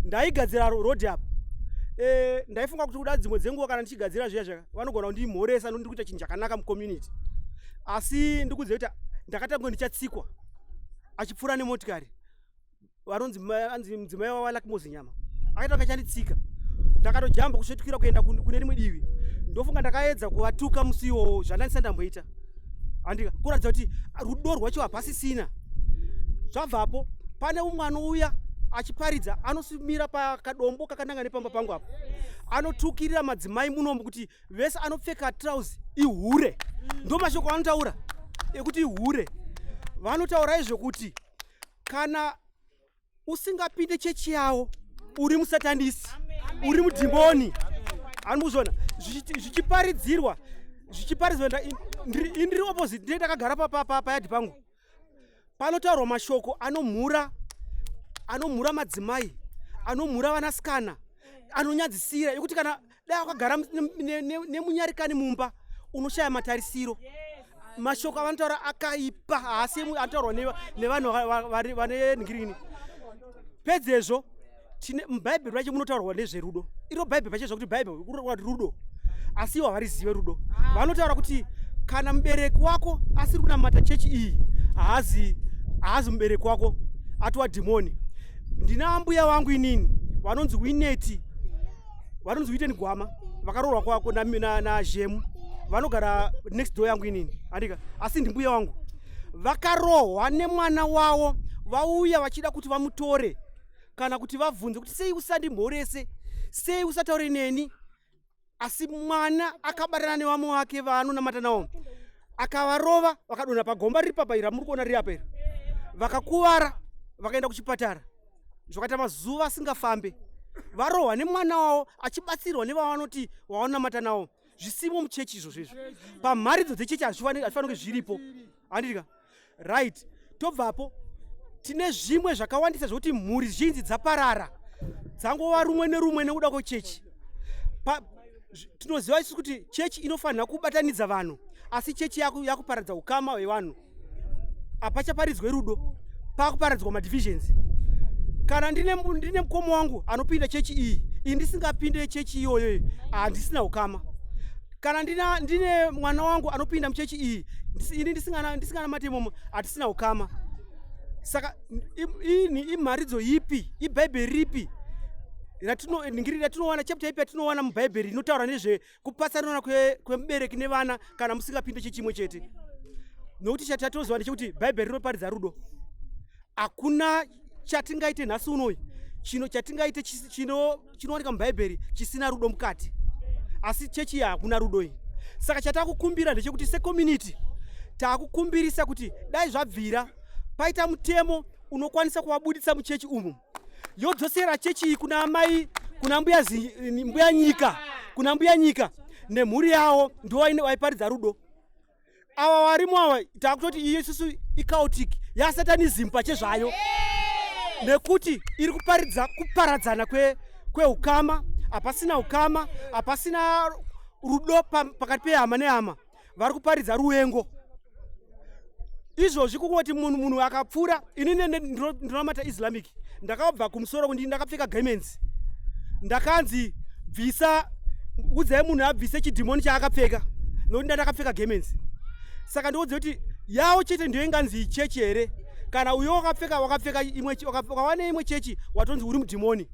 Ndaigadzira road apa, ndaifunga kuti kuda dzimwe dzenguva kana ndichigadzira zviya zviya vanogona kundimhoresa nondiri kuita chinhu chakanaka mucommunity, asi ndikuziva kuti ndakatanga ndichatsikwa achipfuura nemotikari. Vanonzi anzi mudzimai wavo Lucky Mozinyama akaita akachanditsika, ndakatojamba kusvetukira kuenda kune rimwe divi. Ndofunga ndakaedza kuvatuka musi iwowo zvandandisati ndamboita, andika kuratidza kuti rudo rwacho hapasisina. Zvabvapo, pane umwe anouya achiparidza, anosimira pakadombo kakananga nepamba pangu apo, anotukirira madzimai munomu kuti vese anopfeka trauzi ihure. Ndo mashoko anotaura ekuti ihure. Vanotaura izvo kuti kana usingapinde chechi yawo uri musatanisi, uri mudhimoni. Anokuzviona zvichiparidzirwa, zvichiparidzirwa. Ndiri opposite, ndine ndakagara payadhi pangu, panotaurwa mashoko anomhura, anomhura madzimai, anomhura vanasikana, anonyadzisira, ekuti kana dai wakagara nemunyarikani mumba unoshaya matarisiro. Mashoko avanotaura akaipa, haasi anotaurwa nevanhu vane ngirini. Pedzezvo tine mubhaibheri racho munotaurwa nezverudo, iro bhaibheri pacho zvakuti bhaibheri kuti rudo, asi ivo havarizive rudo. Vanotaura kuti kana mubereki wako asiri kunamata chechi iyi, haazi mubereki wako, atova dhimoni. Ndina ambuya wangu inini vanonzi Wineti, vanonzi Witeni Gwama, vakaroorwa kwako naZhemu, vanogara next door yangu inini, andika, asi ndimbuya wangu. Vakarohwa nemwana wavo, vauya vachida kuti vamutore kana kuti vabvunze kuti sei usandimhorese, sei usataure neni, asi mwana akabatana nevamwe vake vaanonamata navo, akavarova, vakadonha pagomba riri papa iri ramuri kuona riri apa iri, vakakuvara, vakaenda kuchipatara, zvakaita mazuva asingafambe, varohwa nemwana wavo achibatsirwa nevavanoti vavanamata navo. Zvisimo muchechi izvozvo izvo, pamharidzo dzechechi hazvifaniri kunge zviripo, handika? Right, tobvapo. Tine zvimwe zvakawandisa zvekuti mhuri zhinji dzaparara, dzangova rumwe nerumwe nekuda kwechechi. Tinoziva isu kuti chechi inofanira kubatanidza vanhu, asi chechi yakuparadza ukama hwevanhu. Hapachaparidzwe rudo, pakuparadzwa madivisions. Kana ndine mukoma wangu anopinda chechi iyi, iyi ndisingapinde chechi iyoyo, handisina ukama. Kana ndine mwana wangu anopinda muchechi iyi, ini ndisinganamati imomo, hatisina ukama. Saka ini imharidzo ipi, ibhaibheri ripi ratinowana, chapter ipi yatinowana mubhaibheri inotaura nezvekupatsanana kwemubereki nevana kana musingapinde chechimwe chete? Nokuti chatatoziva ndechekuti bhaibheri rinoparidza rudo. Hakuna chatingaite nhasi unoyi chino chatingaite chinowanika mubhaibheri chisina rudo mukati, asi chechi iyi hakuna rudo iyi. Saka chatakukumbira ndechekuti secommunity taakukumbirisa kuti dai zvabvira paita mutemo unokwanisa kuvabuditsa muchechi umu, yodzosera chechi iyi kuna amai, kuna mbuya Nyika, kuna mbuya Nyika nemhuri yavo, ndo vaiparidza rudo. Ava varimo ava takutoti iyo isusu icultic yasatanism pachezvayo, nekuti iri kuparidza kuparadzana kweukama. Hapasina ukama, hapasina rudo pakati pehama nehama. Vari kuparidza ruvengo. Izvozvi kungoti munhu munhu akapfuura, ini ndinonamata Islamic, ndakabva kumusoro kundi ndakapfeka garments, ndakanzi bvisa, udzai munhu abvise chidhimoni chaakapfeka nokuti ndandakapfeka garments. Saka ndioudze kuti yawo chete ndiyo inganzi chechi here? Kana uyo wakapfeka wakapfeka imwe wakawa neimwe chechi watonzi uri mudhimoni,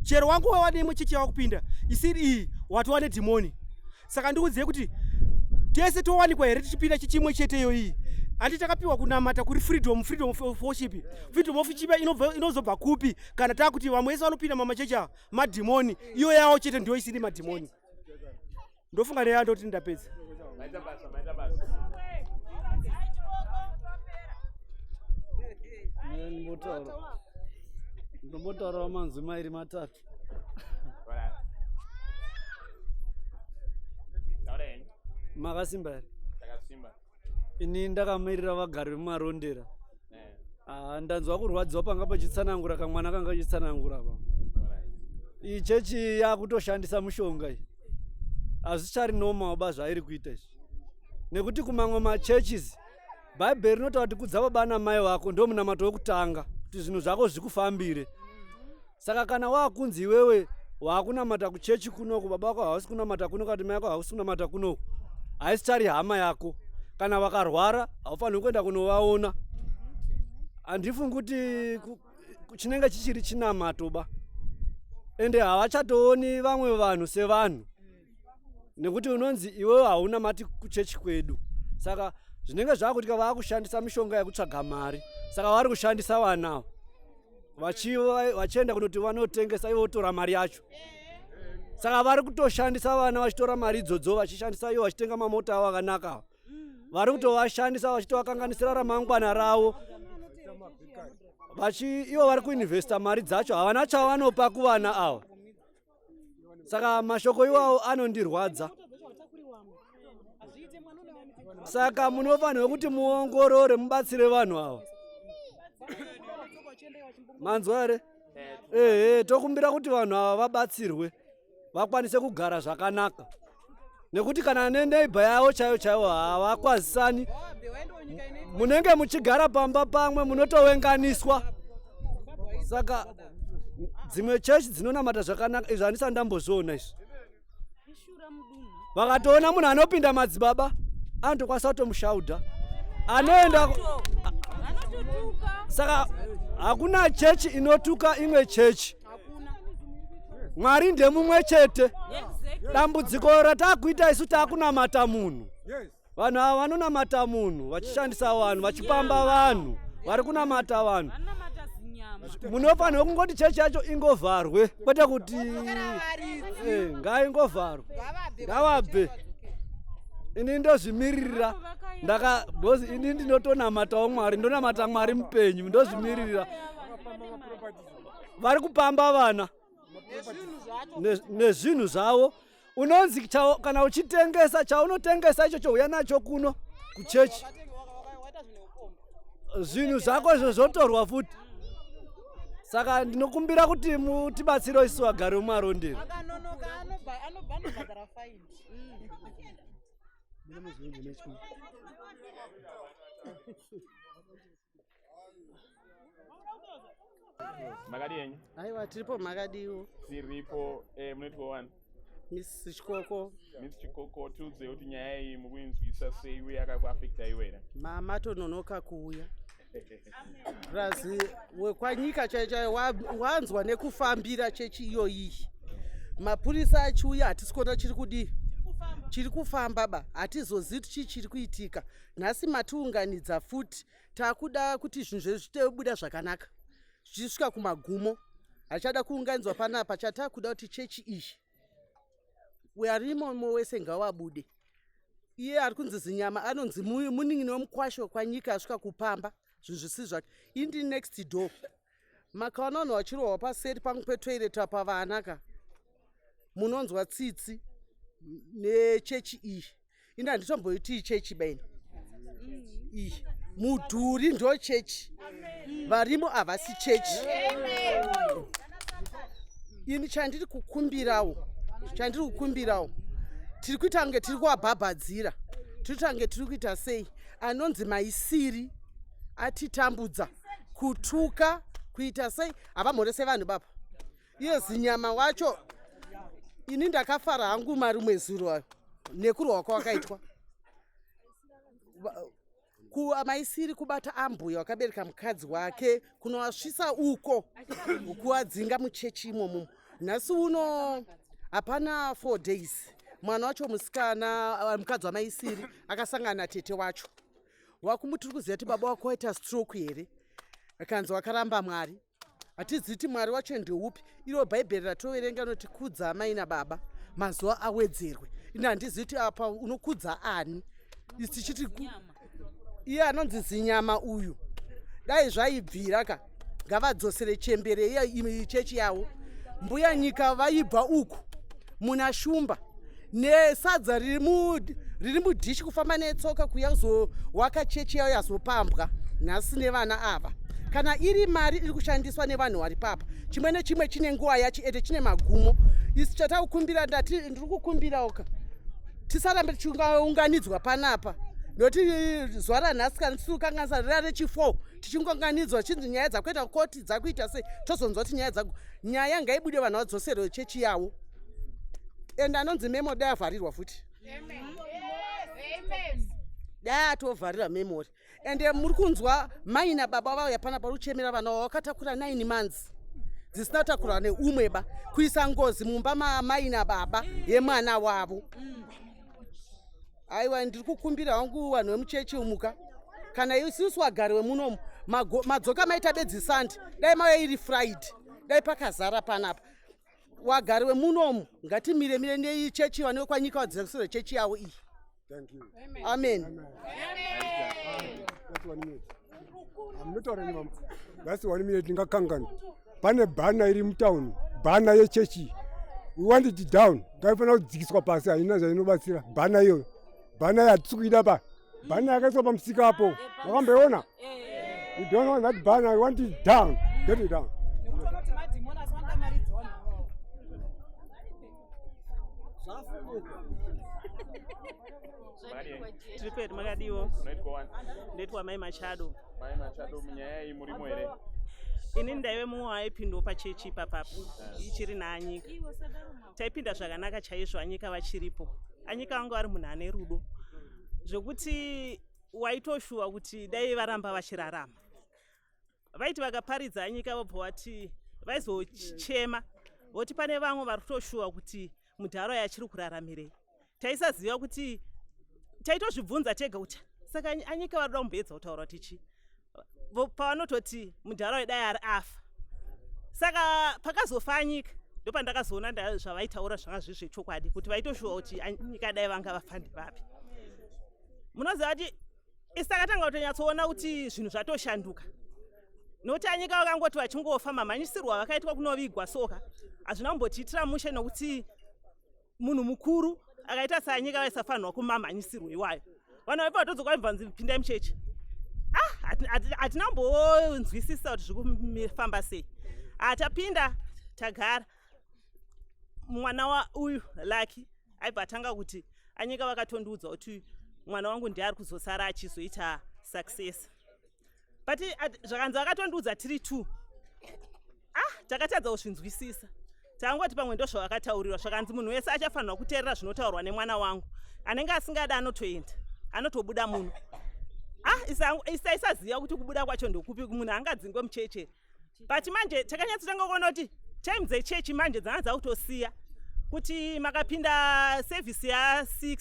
chero wangu wava neimwe chechi yawakupinda isiri iyi watova nedhimoni. Saka ndikuzive kuti tese towanikwa here tichipinda chichimwe cheteyo iyi? Handi takapiwa kunamata kuri freedom, freedom of worship, freedom of chipa inozobva kupi kana takuti vamwe vese vanopinda mamachechi ava madhimoni, iyo yawo chete ndiyo isiri madhimoni? Ndofunga neya ndoti ndapedza. Maita basa, maita basa. Ndombotaurawo manzwi mairi matatu. Makasimba here? Takasimba. Ini ndakamirira vagari vemumarondera. Ah, ndanzwa kurwadziwa panga pachitsanangura kamwana kanga kachitsanangura pa. Iyi chechi yakutoshandisa mushonga iyi. Hazvichari normal ba zvairi kuita izvi. Nekuti kumamwe machurches Bhaibheri rinotaura kuti kudza baba namai vako ndo munamato wekutanga kuti zvinhu zvako zvikufambire. Saka kana wakunzi iwewe waakunamata kuchechi kunoku, baba vako havasi kunamata kuno, kana mai vako havasi kunamata kunoku, haisichari hama yako. Kana vakarwara haufaniri kuenda kunovaona. Handifungi kuti chinenge chichiri chinamato ba, ende havachatooni vamwe vanhu sevanhu, nekuti unonzi iwewe haunamati kuchechi kwedu. Saka zvinenge zvakutika vaakushandisa mishonga yekutsvaga mari. Saka vari kushandisa vanawo vachienda kunoti vanotengesa ivo votora mari yacho. Saka vari kutoshandisa vana vachitora mari idzodzo, vachishandisa ivo vachitenga mamota avo akanaka. Vari kutovashandisa vachitovakanganisira ramangwana ravo, vachi ivo vari kuinvesta mari dzacho, havana chavanopa kuvana ava. Saka mashoko iwawo anondirwadza. Saka munofanirwa kuti muongorore, mubatsire vanhu ava. Manzwa here? Ehe, tokumbira kuti vanhu ava vabatsirwe, vakwanise kugara zvakanaka, nekuti kana neneighbor yavo chaiyo chaiyo havakwazisani. Munenge muchigara pamba pamwe munotowenganiswa. Saka dzimwe chechi dzinonamata zvakanaka izvi handisati ndambozviona izvi. Vakatoona munhu anopinda madzibaba anotokwanisa kutomushaudha anoenda. Saka hakuna chechi inotuka imwe chechi. Mwari ndemumwe chete. Dambudziko ratakuita isu takunamata munhu. Vanhu ava vanonamata munhu vachishandisa vanhu, vachipamba vanhu, vari kunamata vanhu. Munofanirwa kungoti chechi yacho ingovharwe, kwete kuti ngaingovharwe, ngavabve. Ini ndozvimiririra, ndaka because ini ndinotonamatawo Mwari, ndonamata Mwari mupenyu, ndozvimiririra. Vari kupamba vana nezvinhu zvavo. Unonzi kana uchitengesa chaunotengesa ichocho uya nacho kuno kuchechi, zvinhu zvako izvo zvotorwa futi. Saka ndinokumbira kuti mutibatsire isu vagari vemumarondera. Makadii henyu? Aiwa, tiripo, makadiwo? Tiripo. Munoitwa wani? Miss Chikoko. Miss Chikoko, tiudzei kuti nyaya iyi mukuinzwisa sei uye yakakuafekta iwe here? Mama tononoka kuuya. Plus wekwanyika chaiyo chaiyo wanzwa nekufambira chechi iyoyi. Mapurisa achiuya hatisi kuona chiri kudii, chiri kufamba ba, hatizozivi kuti chii chiri kuitika. Nhasi matiunganidza futi, takuda kuti zvinhu zvedu zvitobuda zvakanaka zvichisvika kumagumo. Hachada kuunganidzwa panapa, chatakuda kuti chechi iyi warimo wese ngawabude. Iye ari kunzi Zinyama anonzi munin'ini wemukwasha wekwanyika asvika kupamba zvinhu zvisiri zvake. Indi next door makaona vanhu vachirohwa paseri pangu petoilet apa, vana ka, munonzwa tsitsi nechechi iyi. Ini handitomboiti chechi baini iyi, mudhuri ndo chechi, varimo havasi chechi. Ini chandiri kukumbirawo, chandiri kukumbirawo, tiri kuita kunge tiri kuvabhabhadzira, tiri kuita kunge tiri kuita sei, anonzi maisiri. Atitambudza, kutuka, kuita sei, havamhorese vanhu baba. Iye Zinyama wacho, ini ndakafara hangu marimwe zuro ayo nekurwa kwawakaitwa maisiri kubata ambuya wakabereka mukadzi wake kunovasvisa uko kuwadzinga muchechi imomo. Nhasi uno hapana 4 days, mwana wacho musikana, mukadzi wamaisiri akasangana natete wacho wakumuti, "Uri kuziva kuti baba wako waita stroke here?" Akanzi wakaramba Mwari. Hatizivi kuti Mwari wacho ndeupi. Iro Bhaibheri ratoverenga noti kudza amai nababa, mazuva awedzerwe. Ini handizivi kuti apa unokudza ani. Isi tichiti iye anonzi Zinyama uyu, dai zvaibvira ka, ngavadzosere chembere iya chechi yavo. Mbuya Nyika vaibva uku muna Shumba nesadza riri mudhishi, kufamba netsoka kuya kuzowaka chechi yayo, yazopambwa nhasi nevana ava. Kana iri mari iri kushandiswa nevanhu vari papa, chimwe nechimwe chine nguva yacho ende chine magumo. Isi chatakukumbira, ndati ndiri kukumbirawo ka, tisarambe tichiunganidzwa panapa, nokuti zuva ranhasi kana tisiri kukanganisa rira rechi4 tichingonganidzwa, chinzi nyaya dzakuenda koti, dzakuita sei, tozonzwa kuti nyaya dzaku nyaya ngaibude, vanhu vadzoserwe chechi yavo. And anonzi Memo dai avharirwa futi, dai atovharira Memory. Ende muri kunzwa mai nababa vauya panapa vari kuchemera vana vavo vakatakura 9 months dzisina kutakurwa neumwe ba, kuisa ngozi mumba mamai nababa yemwana wavo. Aiwa, ndiri kukumbira hangu vanhu vemuchechi umuka, kana isusu vagari vemunomu, madzoka maita bedzi Sunday, dai mauya iri Friday, dai pakazara panapa. Wagari wemunomu, ngatimire mire neichechi, vane kwanyika vadzosere chechi yavo iyi. Thank you. Amen. That's one minute. Munotaura ni mama. That's one minute ndingakanganwa. Pane banner iri mutauni, banner yechechi. We want it down. Ngaifanira kudzikiswa pasi, haina zvainobatsira. Banner iyoyo. Banner yatisi kuida pa. Banner yakaiswa pamusika apo. Wakamboiona? We don't want that banner. We want it down. Get it down. Nekuti madhimoni asi vanoda mari dzevanhu. Zvafumuka. Tiri pedu, makadiwo? Unoitwa wani? Ndoitwa Mai Machado. Mai Machado, munyaya iyi murimo here? Ini ndaive mumwe waipindawo pachechi ipapapo ichiri naanyika. Taipinda zvakanaka chaizvo anyika vachiripo. Anyika vanga vari munhu ane rudo zvekuti waitoshuwa kuti dai varamba vachirarama. Vaiti vakaparidza anyika, vobva vati vaizochema voti pane vamwe vari kutoshuwa kuti mudharo yachiri kuraramirei. Taisaziva kuti, taitozvibvunza tega kuti saka anyika vari kuda kumboedza kutaura kuti chii pavanototi mudharo dai ari afa. Saka pakazofa anyika, ndopandakazoona zvavaitaura zvanga zviri zvechokwadi, kuti vaitoshuwa kuti anyika dai vanga vafa ndevapi. Munoziva kuti isi takatanga kutonyatsoona kuti zvinhu zvatoshanduka, nokuti anyika vakangoti vachingofa, mamhanyisirwo vakaitwa kunovigwa soka hazvina kumbotiitira mushe, nokuti munhu mukuru akaita saanyika vaisafanirwa kumamhanyisirwo iwayo. Vanhu vaipa vatodzoka vaibvanzi pindai muchechi. Ah, hatina kumbonzwisisa kuti zviri kufamba sei. Hatapinda, tagara, mwana wa uyu Lucky aibva atanga kuti anyika vakatondiudza kuti mwana wangu ndiye ari kuzosara achizoita success, but zvakanzi vakatondiudza tiri two. Ah, takatadza kuzvinzwisisa, tangoti pamwe ndozvavakataurirwa. Zvakanzi munhu wese achafanirwa kuteerera zvinotaurwa nemwana wangu, anenge asingadi anotoenda, anotobuda muno. Ah, isaisaziva kuti kubuda kwacho ndokupi, munhu angadzingwe mucheche. But manje takanyatsotanga kuona kuti time dzechechi manje dzanga dzakutosiya, kuti makapinda sevhisi ya6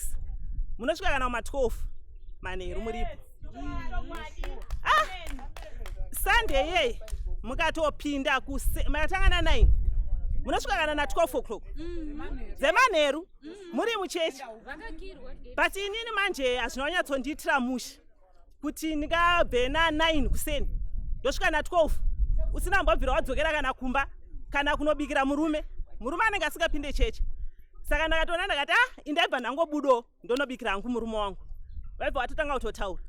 munosvika kana kuma12 manheru muripo. Ah, Sunday yei mukatopinda makatanga na9 munosvika kana na12 o'clock dzemanheru muri muchechi. But inini manje hazvina kunyatsondiitira mushe kuti ndingabve na9 kuseni ndosvika na12 usina kumbobvira wadzokera kana kumba kana kunobikira murume. Murume anenge asingapinde chechi. Saka ndakatoona, ndakati ah, indaibva ndangobudo ndonobikira hangu murume wangu. Vaibva vatotanga kutotaura,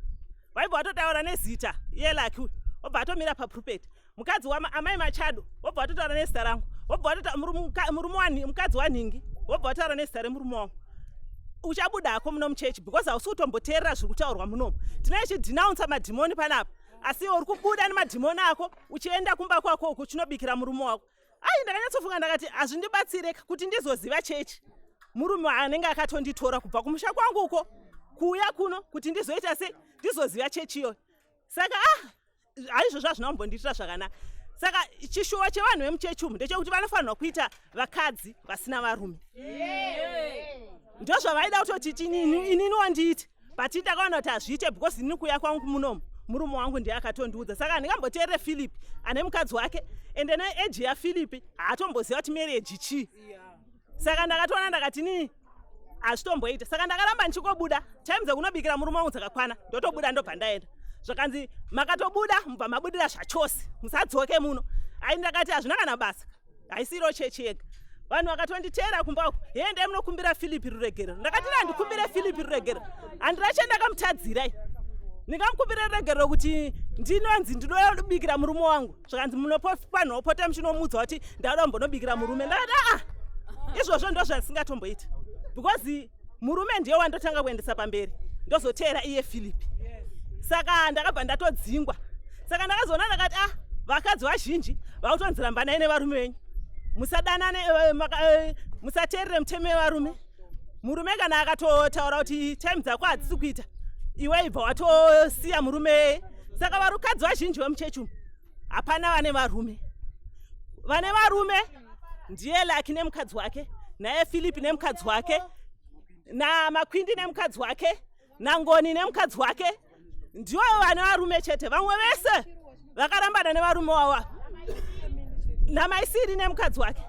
vaibva vatotaura nezita iye Lucky uyu, obva atomira papulpit, mukadzi waamai Machado, wobva watotaura nezita rangu, wobva watotaura murume mukadzi wanhingi, wobva wataura nezita remurume wangu. Uchabuda hako muno muchechi because hausi kutomboteerera zviri kutaurwa munomu. Tinenge tichidhinaunsa madhimoni panapa. Asi iwe uri kubuda nemadhimoni ako uchienda kumba kwako uku uchinobikira murume wako. Ai, ndakanyatsofunga ndakati hazvindibatsire kuti ndizoziva chechi murume anenge akatonditora kubva kumusha kwangu uko kuuya kuno kuti ndizoita sei, ndizoziva chechi iyoyo. Saka ah, haizvozvo hazvina kumbondiitira zvakanaka. Saka chishuwo chevanhu vemuchechi umu ndechekuti vanofanirwa kuita vakadzi vasina varume. Ndozvavaida kutoti inini wandiite, but ndakaona kuti hazviite because inini kuuya kwangu munomu murume wangu ndiye akatondiudza. Saka handingamboteerere Philip ane mukadzi wake, ende neeji yaPhilip haatomboziva kuti marriage chii. Saka ndakatoona ndakati inini hazvitomboita. Saka ndakaramba ndichingobuda time dzekunobikira murume wangu dzakakwana, ndotobuda ndobva ndaenda. Zvakanzi makatobuda mubva mabudira zvachose, musadzoke muno. Ai, ndakati hazvina kana basa, haisiro chechi yega. Vanhu vakatonditeera kumba uko, hee ndai munokumbira Philip ruregerero. Ndakati handikumbire Philip ruregerero, handina chandakamuttadzirai, ndingamukumbire ruregerero kuti ndinonzi ndinobikira murume wangu. Zvakanzi munofanirwa kupota muchinomuudza kuti ndauda kumbonobikira murume. Ndakati aa, izvozvo ndo zvandisingatomboita because murume ndiye wandotanga kuendesa pamberi, ndozoteera iye Philip. Saka ndakabva ndatodzingwa. Saka ndakazoona ndakati ah, vakadzi vazhinji vakutonzi rambanai nevarume venyu, musadanane, musateerere mutemo wevarume. Murume kana akatotaura kuti time dzako hadzisi kuita, iwe ibva watosiya murume. Saka varukadzi vazhinji vemuchechi umu hapana vane varume. Vane varume ndiye Laki nemukadzi wake, naye Philip nemukadzi wake, naMakwindi nemukadzi wake, naNgoni nemukadzi wake, ndiwo vane varume chete. Vamwe vese vakarambana nevarume wavo, naMaisiri nemukadzi wake.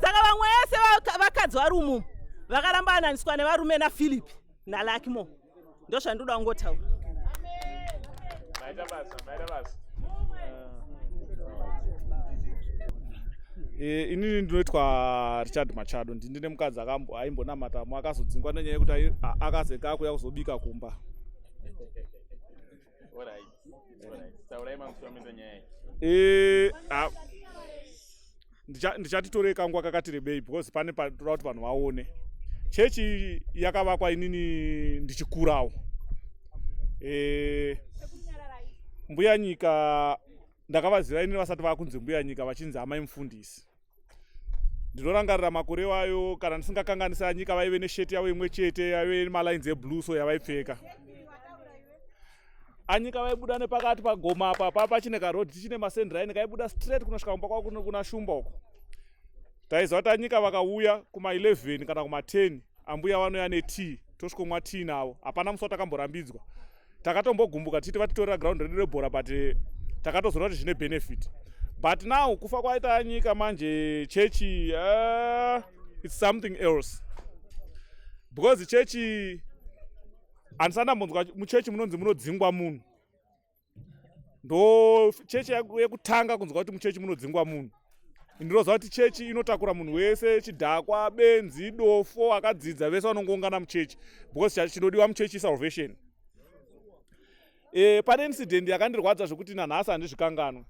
Saka vamwe vese vakadzi vari umumu vakarambananiswa nevarume naPhilip naLakimo. Ndozvandinoda kungotaura. Maita basa, maita basa. Inini ndinoitwa Richard Machado, ndine mukadzi aimbonamata akazodzingwa nenyaya yekuti akazeka akuya kuzobika kumba. Ndichatitorei kanguva kakati rebei because pane patoda kuti vanhu vaone. Chechi yakavakwa inini ndichikurawo. Mbuya Nyika ndakavaziva inini vasati vakunzi Mbuya Nyika, vachinzi amai mufundisi. Ndinorangarira makore wayo, kana ndisingakanganisa, Nyika vaive nesheti yavo imwe chete yaive nemalines eblue, so yavaipfeka. Anyika vaibuda nepakati pagoma apa pa pachine karodhi tichine masendraini kaibuda straight kunosvika kumba kwavo kuna Shumba uko. Taiziva kuti anyika vakauya kuma11 kana kuma10, ambuya vanouya netea, tosvikomwa tea navo. Hapana musi watakamborambidzwa. Takatombogumbuka tichiti vatitorera ground redu rebhora, but takatozoona kuti zvine benefit. But now kufa kwaita nyika manje, chechi it's something else, because chechi handisati ndambonzwa muchechi munonzi munodzingwa munhu. Ndo chechi yekutanga kunzwa kuti muchechi munodzingwa munhu. Ndinoziva kuti chechi inotakura munhu wese, chidhakwa, benzi, dofo, akadzidza, vese vanongoungana muchechi because chinodiwa muchechi salvation. Pane incident yakandirwadza zvekuti nanhasi handizvikanganwe.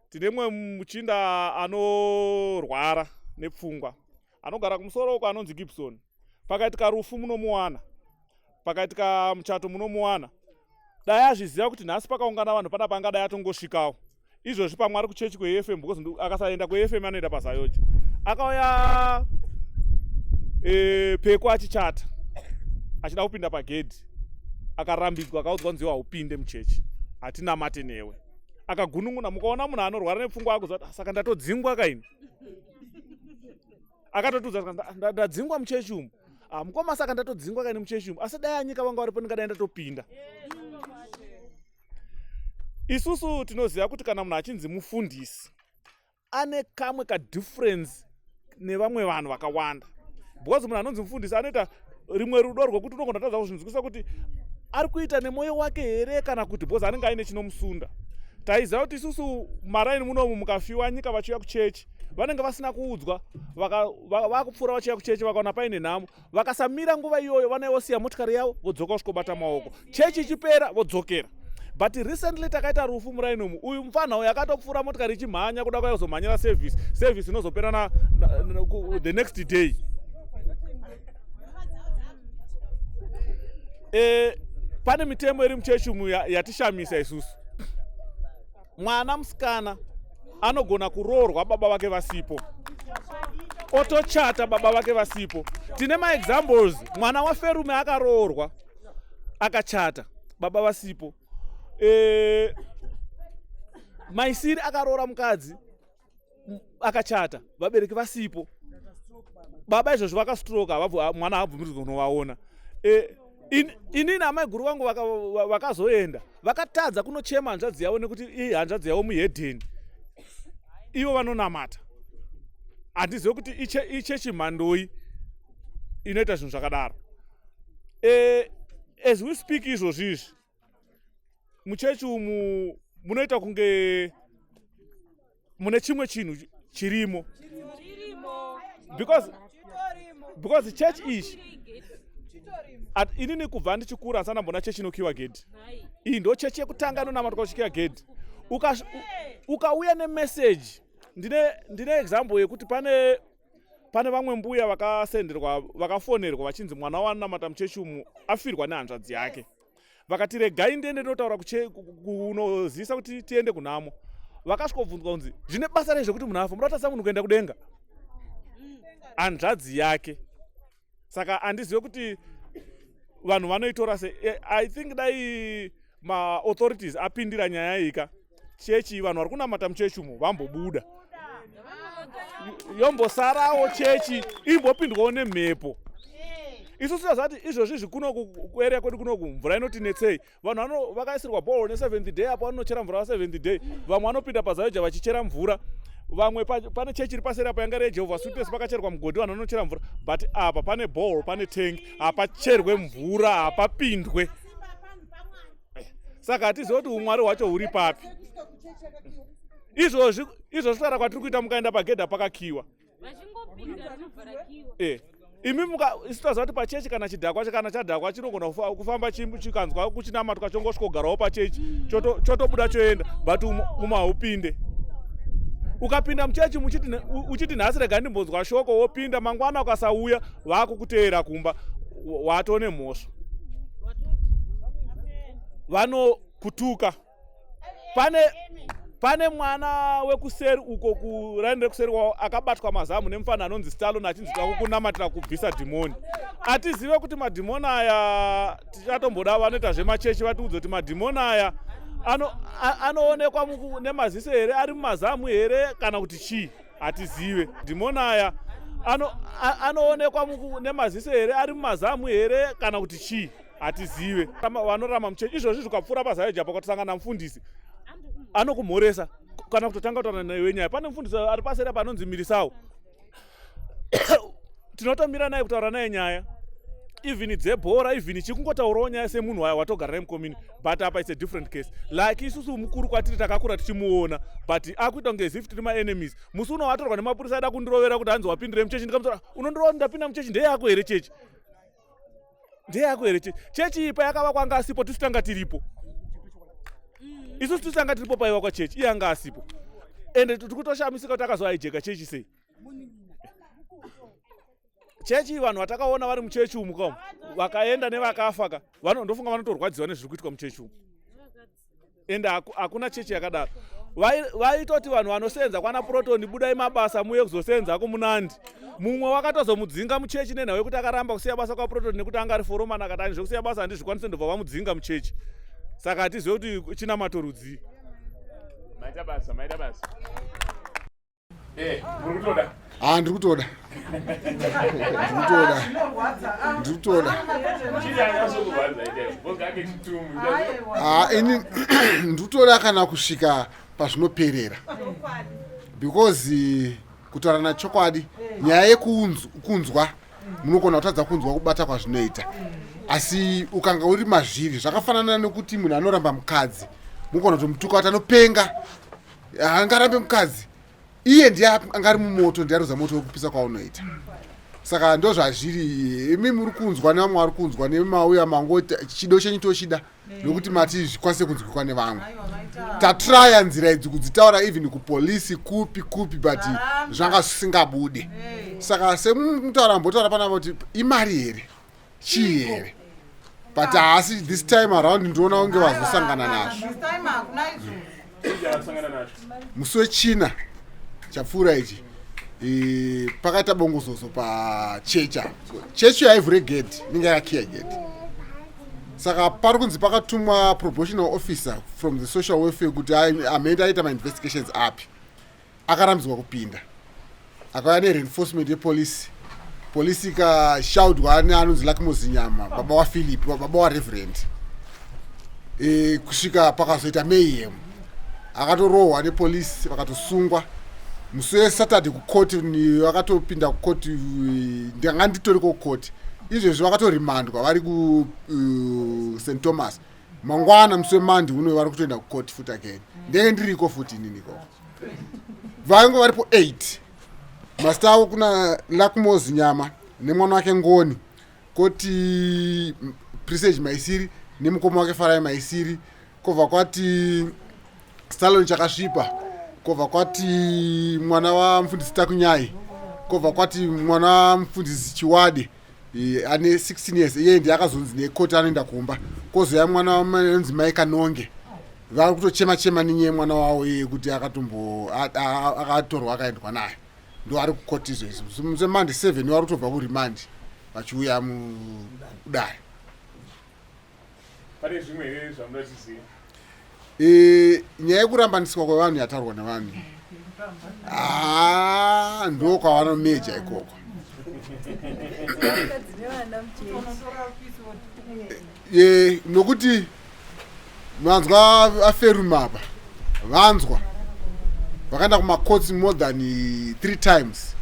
Tine mumwe muchinda anorwara nepfungwa anogara kumusoro uko anonzi Gibson. Pakaitika rufu munomuwana, pakaitika muchato munomuwana. Dai azviziva kuti nhasi pakaungana vanhu panapa, angadai atongosvikawo izvozvi. Pamwe ari kuchechi kweFM, because akasaenda kweFM anoenda paZayoja. Akauya peko achichata, achida kupinda pagedhi, akarambidzwa, akaudzwa kunzi haupinde muchechi, hatinamate newe. Akagunun'una. Mukaona munhu anorwara nepfungwa akuziva kuti, saka ndatodzingwa kaini. Akatotiudza, ndadzingwa muchechi umu. Ah, mukoma, saka ndatodzingwa kaini muchechi umu, asi dai anyika vanga varipo ndingadai ndatopinda. Isusu tinoziva kuti kana munhu achinzi mufundisi ane kamwe kadifference nevamwe vanhu vakawanda, because munhu anonzi mufundisi anoita rimwe rudo rwekuti unogona tadza kuzvinzwisa kuti ari kuita nemwoyo wake here kana kuti because anenge aine chinomusunda. Taiziva kuti isusu maraini munomu mukafiwa, nyika vachiuya kuchechi vanenge vasina kuudzwa, vakupfuura vachiuya kuchechi, vakaona paine nhamo, vakasamira nguva iyoyo vanaiwosiya motikari yavo vodzoka kusvikobata maoko, chechi ichipera vodzokera. But recently takaita rufu muraini umu. Uyu mufana uyu akatopfuura motikari ichimhanya kuda kwaya kuzomhanyira service, service inozopera na the next day. Pane mitemo iri muchechi umu yatishamisa isusu. Mwana musikana anogona kuroorwa baba vake vasipo, otochata baba vake vasipo. Tine maexamples. Mwana waFerume akaroorwa akachata baba vasipo. Maisiri akaroora mukadzi akachata vabereki vasipo. Baba izvozvo vakastroka, mwana haabvumirwi kunovaona. Inini amaiguru vangu vakazoenda vakatadza kunochema hanzvadzi yavo nekuti i hanzvadzi yavo muhedheni, ivo vanonamata. Handizive kuti ichechi mhandoi inoita zvinhu zvakadaro. As we speak izvozvi izvi muchechi umu munoita kunge mune chimwe chinhu chirimo, because church ichi, inini kubva ndichikura handisati ndamboona chechi inokiwa gedhi. Iyi ndo chechi yekutanga inonamatwa kuchikiya gedhi. Ukauya nemeseji, ndine example yekuti pane vamwe mbuya vakasenderwa, vakafonerwa vachinzi mwana wanamata muchechi umu afirwa nehanzvadzi yake. Vakati regai ndiende ndinotaura kunozivisa kuti tiende kunhamo. Vakasvikobvunzwa kunzi zvine basa rei zvekuti munhu afa, muda kutarisa munhu kuenda kudenga, hanzvadzi yake. Saka handizive kuti vanhu vanoitora sei. I think dai maauthorities apindira nyaya iyi ka. Chechi, vanhu vari kunamata muchechi umo vambobuda, yombosarawo chechi imbopindwawo nemhepo. Isusu tazati izvozvi izvi kunoku kuarea kwedu kunoku mvura inotinetsei. Vanhu vakaisirwa borehole neSeventh Day apo, vanonochera mvura vaSeventh Day. Vamwe vanopinda paZayoja vachichera mvura. Vamwe pane chechi iri paseri apo yanga iri yeJehovah's Witness, pakacherwa mugodhi, vanhu vanonochera mvura. But apa pane borehole, pane tank, hapacherwe mvura, hapapindwe. Saka hatizivi kuti umwari hwacho huri papi. Izvozvi izvozvi kutaura kwatiri kuita, mukaenda pagedha pakakiwa. Imi isu taziva kuti pachechi kana chidhakwa kana chadhakwa chinogona kufamba chikanzwa kuchinamatwa chongosvikogarawo pachechi, chotobuda choenda. But umu haupinde. Ukapinda muchechi uchiti nhasi rega ndimbonzwa shoko, wopinda, mangwana ukasauya vaakukuteera kumba, watone mhosva, vanokutuka. Pane mwana wekuseri uko kuraini rekuseri kwavo akabatwa mazamu nemufana anonzi Stalon, achinzi takukunamatira kubvisa dhimoni. Atizive kuti madhimoni aya, tichatomboda vanoita zvemachechi vatiudze kuti madhimoni aya anoonekwa nemaziso here, ari mumazamu here, kana kuti chii, hatizive. Dhimoni aya anoonekwa nemaziso here, ari mumazamu here, kana kuti chii, hatizive. Vanorama muchechi izvozvi, zvikapfuura paZayoja pakatosangana mufundisi anokumhoresa kana kutotanga kutaura newe nyaya. Pane mufundisi ari paseri apa anonzi Mirisawo, tinotomira naye kutaura naye nyaya even dzebhora, even chikungotaurawo nyaya semunhu waya watogara naye mucommunity. But apa it's a different case. Like isusu mukuru kwatiri, takakura tichimuona, but akuita kunge as if tiri maenemies. Musi uno watorwa nemapurisa aida kundirovera kuti hanzi wapindire muchechi. Ndikamutora, unondirova ndapinda muchechi? Ndeyako here chechi? Ndeyako here chechi? Chechi iyi payakavakwa anga asipo, tisu tanga tiripo isusu, tisu tanga tiripo paivakwa chechi, iye anga asipo. Ende tiri kutoshamisika kuti akazoaijeka chechi sei. Chechi, vanhu vatakaona vari muchechi umu kamu vakaenda nevakafa ka, ndofunga vanotorwadziwa nezviri kuitwa muchechi umu. Ende hakuna chechi yakadaro. Vaitoti vanhu vanosenza kwana Protoni, budai mabasa muye kuzosenzako munandi. Mumwe wakatozomudzinga muchechi nenhau yekuti akaramba kusiya basa kwaProtoni nekuti anga ari foromani, akati ani zvekusiya basa handizvikwanise, ndobva vamudzinga muchechi. Saka hatizive kuti chinamato rudzii. Maita basa, maita basa. Muri kutoda? Ha, ndiri kutoda, ndiri kutoda, ndiri kutoda. Chinyanyatsokurwadza ite because ake chitumu. Ha, ini ndiri kutoda kana kusvika pazvinoperera, because kutaura nachokwadi, nyaya yekunzwa munogona kutadza kunzwa kubata kwazvinoita, asi ukanga uri mazviri zvakafanana nekuti munhu anoramba mukadzi, mugona kutomutuka kuti anopenga, angarambe mukadzi, iye ndiye anga ari mumoto, ndiye aroza moto wekupisa kwaunoita. Saka ndo zvazviri. Imi muri kunzwa nevamwe vari kunzwa nemauya mangoti chido chenyu tochida nokuti mati zvikwanise kunzwikwa nevamwe. Tatraya nzira idzi kudzitaura even kupolisi kupi kupi, but zvanga zvisingabude. Saka semutaura mbotaura panapa kuti imari here, chii here, but haasi this time around ndinoona kunge vazosangana nazvo. This time hakuna izvozvo. Musi wechina chapfuura ichi e, pakaita bongozozo pachechi apa. Chechi haivhure gedhi, inenge yakakiya gedhi. Saka pari kunzi pakatumwa probational officer from the social welfare kuti amhende aita mainvestigations api. Akarambidzwa kupinda. Akauya nereinforcement yepolice. Polisi ikashaudwa neanonzi Luckmore Zinyama, baba waPhilip, baba waReverend. E, kusvika pakazoita mayhem. Akatorohwa nepolice vakatosungwa. Musi weSaturday kukoti vakatopinda kukoti, ndanga nditori kukoti. Izvezvi vakatorimandwa vari ku St Thomas. Mangwana musi weMonday uno vari kutoenda kukoti futi again. Ndenge ndiriko futi inini ikoko. Vainge varipo 8. Mazita avo kuna Luckmore Zinyama nemwana wake Ngoni, koti Presage Maisiri nemukoma wake Farai Maisiri, kobva kwati Stalon Chakasvipa, kobva kwati mwana wamufundisi Takunyai, kobva kwati mwana wamufundisi Chiwade ane 16 years, iye ndiye akazonzi nekoti anoenda kumba, kozouya mwana anonzi Mai Kanonge. Vari kutochema chema nenyaya yemwana wavo iye kuti akatombo akatorwa akaendwa naye, ndo ari kukoti izvezvi. Musi weMonday 7 vari kutobva kurimandi vachiuya mudare. Pane zvimwe here zvamunoda tizive? E, nyaya yekurambaniswa kwevanhu yataurwa nevanhu, ndo kwavanomeja ikoko. E, nokuti manzwa aferuma apa, vanzwa vakaenda kumakotsi more than 3 times,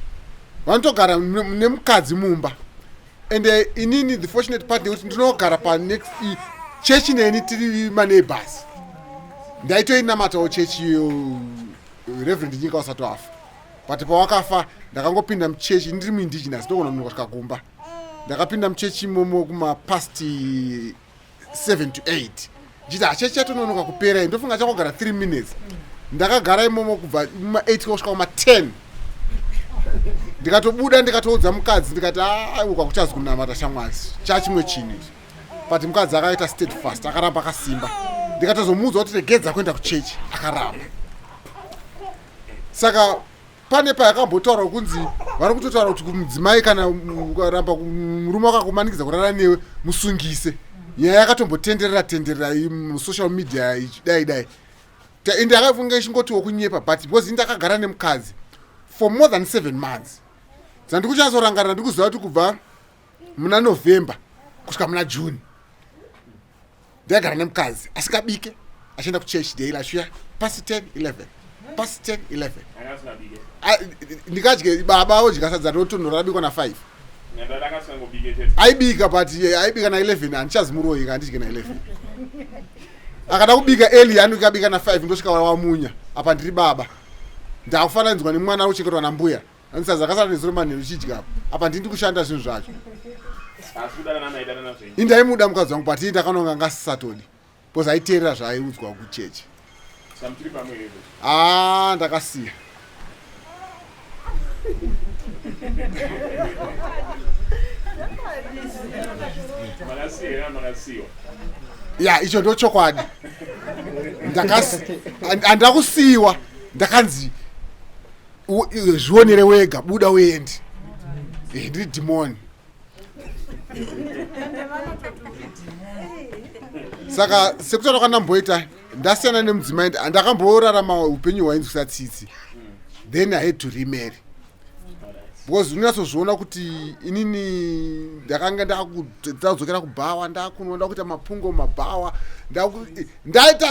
vanotogara nemukadzi mumba. And inini the fortunate part ndekuti ndinogara panext chechi neni tiri maneighbors. Ndaitoinamatawo chechi iyo Reverend Nyika wasati wafa, but pawakafa ndakangopinda muchechi. Ndiri muindigenous, ndogona kunonoka kusvika kumba. Ndakapinda muchechi imomo kumapast 7 to 8 ndichiti hachechi chatononoka kupera iyi, ndofunga chakogara 3 minutes. Ndakagara imomo kubva kuma8 kusvika kuma10, ndikatobuda, ndikatoudza mukadzi ndikati, "Aiwa, kuchazi kunamata shamwari chachimwe chinhu ichi." But mukadzi akaita steadfast, akaramba akasimba. Ndikatozomuudza kuti regedza kuenda kuchechi, akaramba. Saka pane payakambotaura kunzi vari kutotaura kuti kumudzimai kana ukaramba murume wakakumanikidza kurara newe, musungise. Nyaya yakatombotenderera tenderera musocial media ichidai dai. Ende akafunga ichingotiwo kunyepa, but because ndakagara nemukadzi for more than 7 months dzandiri kunyatsorangarira, ndiri kuziva kuti kubva muna November kusvika muna June ndaigara nemukadzi asingabike, achienda kuchechi daily, achiuya past 10 11, past 10 11. Anga asingabike? Ndikadye baba odya sadza rotonhora rabikwa na5. Nyandada akasingangobike chete. Aibika, but aibika na11. Handichazi muroyi, handidye na11. Akada kubika early, anokabika na5, ndosvika wamunya. Apa ndiri baba, ndakufananidzwa nemwana ari kuchengetwa nambuya. Sadza rakasara nezuro manheru chidya apa, apa ndindi kushanda zvinhu zvacho. Asi kudanana maidanana zvenyu? Indaimuda mukadzi wangu, but ndakanonga ngasisatodi because aiteerera zvaaiudzwa kuchechi. Saka muchiri pamwe here? Ah, ndakasiya. Makasiya here, makasiyiwa? Ya, icho ndo chokwadi. Handina kusiyiwa, ndakanzi zvionere wega, buda uende. Eh, ndiri dhimoni. Saka sekutaura kwandamboita, ndasiyana nemudzimai, ndakamborarama upenyu hwainzwisa tsitsi. Then I had to remarry because unonyatsozviona kuti inini ndakanga ndakudzokera kubhawa, ndakunoda kuita mapungo mumabhawa, ndaita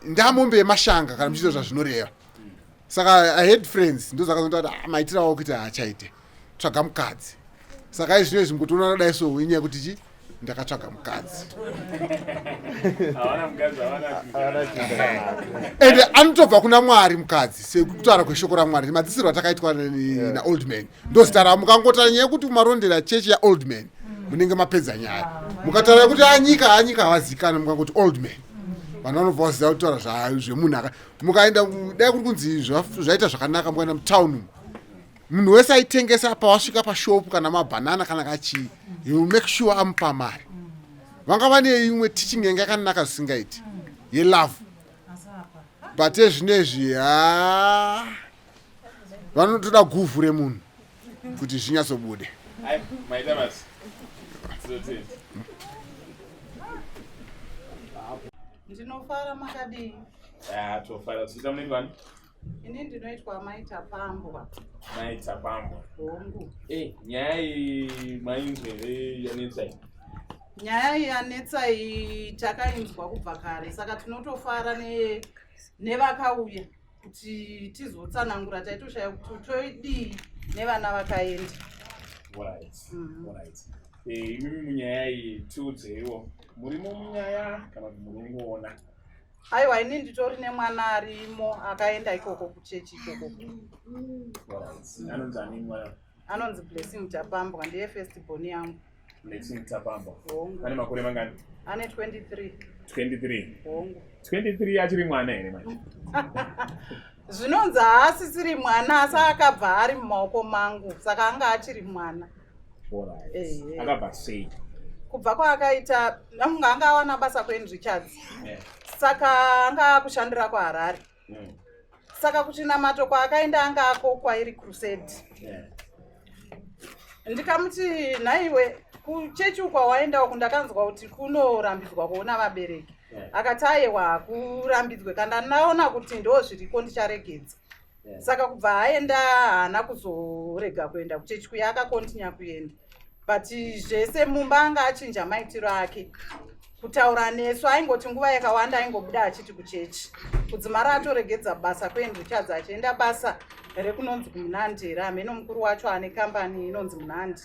ndamombe yemashanga kana muchiita zvazvinoreva. Saka I had friends ndo dzakazonda kuti, "Ah, maitiro avo kuita haachaite, tsvaga mukadzi." Saka izvino izvi mukutoona dai so inyaya yekuti chi ndakatsvaga mukadzi. Havana mukadzi, havana. Ende anotobva kuna Mwari mukadzi, sekutaura kweshoko raMwari, madzisirwo atakaitwa naOld Man, ndo zita ravo. Mukangotara nyaya yekuti Marondera chechi yaOld Man, munenge mapedza nyaya. Mukataura yekuti anyika, anyika havazikanwa. Mukangoti Old Man, vanhu vanobva vaziva kutaura zvemunhu aka. Mukaenda dai kuri kunzi zvaita zvakanaka, mukaenda mutown umu, munhu wese aitengesa, pawasvika pashopu kana mabhanana kana kachii, you will make sure amupa mari. Vanga vane imwe teaching yanga yakanaka zvisingaiti, yelove. But ezvinezvi ha vanotoda guvhu remunhu kuti zvinyatsobude. Maita basa. Tinotenda. Ndinofara makadii? Ah, tofara. Zita munoitwa ani? Ini ndinoitwa Mai Tapambwa. Mai Tapambwa. Hongu. Eh, nyaya iyi mainzwa here yanetsa iyi? Nyaya iyi yanetsa iyi takainzwa kubva kare saka tinotofara ne nevakauya kuti tizotsanangura taitoshaya kuti toidii nevana vakaenda. Alright. Alright. Eh, imimi munyaya iyi tiudzeiwo. Murimo munyaya kana kuti muri kungoona? Aiwa ini nditori nemwana arimo akaenda ikoko kuchechi ikoko. Anonzi ani mwana? Anonzi Blessing Tapambwa ndiye first born yangu. Blessing Tapambwa. Hongu. Ane makore mangani? Ane 23. 23. Hongu. 23 achiri mwana here manje? Zvinonzi haasisiri mwana asi akabva ari mumaoko mangu saka anga achiri mwana. Alright. Ehe. Akabva sei? Kubva kwaakaita anga anga awana basa kuEnd Richards Yeah. saka anga akushandira kuHarare. Saka kuchinamato kwaakaenda anga akokwa iri crusade. Yeah. Ndikamuti nhaiwe kuchechi uko waenda uku ndakanzwa kuti kunorambidzwa kuona vabereki. Yeah. Akati aiwa hakurambidzwe kana ndaona kuti ndo zviriko ndicharegedza. Yeah. Saka kubva aenda haana kuzorega kuenda kuchechi kuya akakontinya kuenda. But zvese mumba anga achinja maitiro ake. Kutaura nesu aingoti nguva yakawanda aingobuda achiti kuchechi. Kudzimara atoregedza basa kuEnd Richards achienda basa rekunonzi kuMunandi hameno mukuru wacho ane kambani inonzi Munandi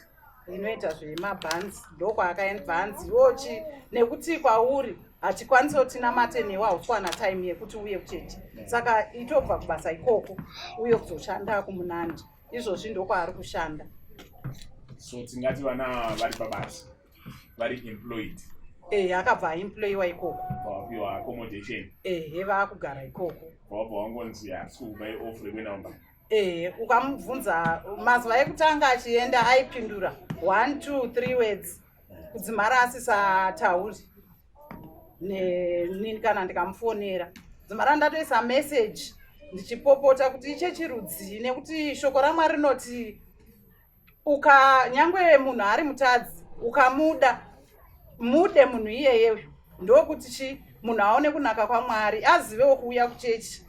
inoita zvemabhanzi ndokwaakaenda hanzi iwochi nekuti kwauri hatikwanisi kuti tinamate newe hausi kuwana time yekuti uye kuchechi saka itobva kubasa ikoko uye kuzoshanda kuMunandi izvozvi ndokwaari kushanda. So tingati vana vari pabasa vari employed Ehe akabva aemployiwa ikoko. Vapiwa accommodation. Ehe vaakugara ikoko. Vabva vangonzi hatisi kukupai off rekuenda kumba. Ehe ukamubvunza mazuva ekutanga achienda aipindura 1 2 3 words kudzimara asisatauri nenini kana ndikamufonera kudzimara ndatoisa message ndichipopota kuti ichechi rudzii nekuti shoko raMwari rinoti uka nyangwe munhu ari mutadzi ukamuda mude munhu iyeyeyo ndokuti chi munhu aone kunaka kwaMwari azivewo kuuya kuchechi.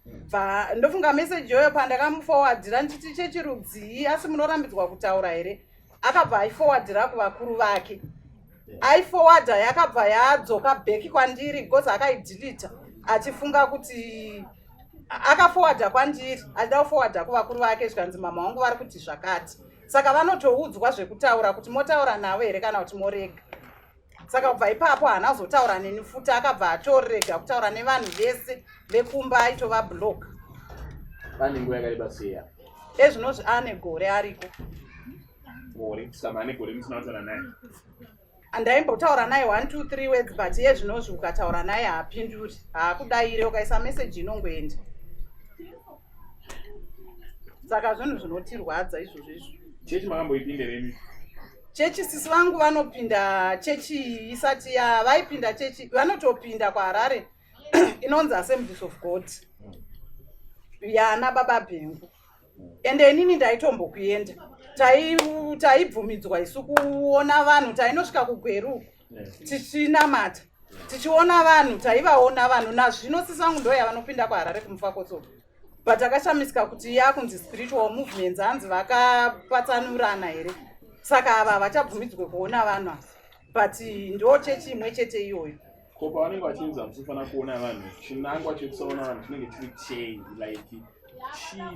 Bva ndofunga meseji iyoyo pandakamufowadhira ndichiti chechi rudzii asi munorambidzwa kutaura here akabva aifowadhira kuvakuru vake aifowadha yakabva yadzoka bheki kwandiri because akaidhilita achifunga kuti akafowadha kwandiri achida kufowadha kuvakuru vake zvikanzi mama wangu vari kuti zvakati saka vanotoudzwa zvekutaura kuti motaura navo here kana kuti morega. Saka kubva ipapo haana kuzotaura neni futi akabva atorega kutaura nevanhu vese vekumba aitova block. Vane nguva yakareba sei apa? Ezvinozvi ane gore ariko. Gore, saka ane gore musina kutaura naye. Ndaimbotaura naye 1 2 3 words but iye zvinozvi ukataura naye haapinduri haakudaire ukaisa meseji inongoenda. Saka zvinhu zvinotirwadza izvozvo izvo. Chechi makamboipinda here imi? Chechi sisi vangu vanopinda chechi isati ya vaipinda chechi vanotopinda kuHarare inonzi Assemblies of God yana baba Bhengu. Ende inini ndaitombokuenda taibvumidzwa isu kuona vanhu tainosvika kuGweru uku tichinamata tichiona vanhu taivaona vanhu nazvino sisi vangu ndo yavanopinda kuHarare kuMufakotso but akashamisika kuti yakunzi spiritual movements hanzi vakapatsanurana here saka ava havachabvumidzwe kuona vanhu ava but ndo chechi imwe chete iyoyo. Ko pavanenge vachinzi hamusifanira kuona vanhu chinangwa chekusaona vanhu chinenge chiri chei like chii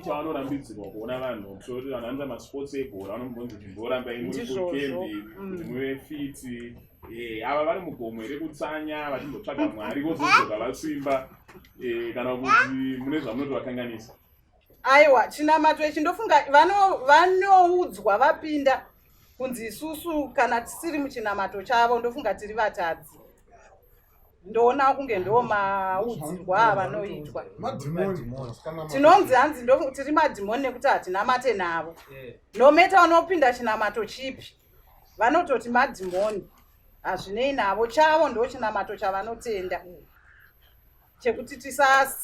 chavanorambidzirwa kuona vanhu toti vanhu vanoita masports ebhora vanombonzi chimborambai muri Ndizvozvo. kukembi kuti muve fiti. Eh, ava vari mugomo here kutsanya vachimbotsvaga Mwari vozodzoka vasimba eh, kana kuti mune zvamunoti vakanganisa? Aiwa chinamato ichi ndofunga vanoudzwa vapinda kunzi isusu kana tisiri muchinamato chavo ndofunga tiri vatadzi. Ndoona kunge ndo maudzirwa avanoitwa. Tinonzi hanzi ndo tiri madhimoni nekuti hatinamate navo. Nometa unopinda chinamato chipi vanototi madhimoni hazvinei navo chavo ndo chinamato chavanotenda. chekuti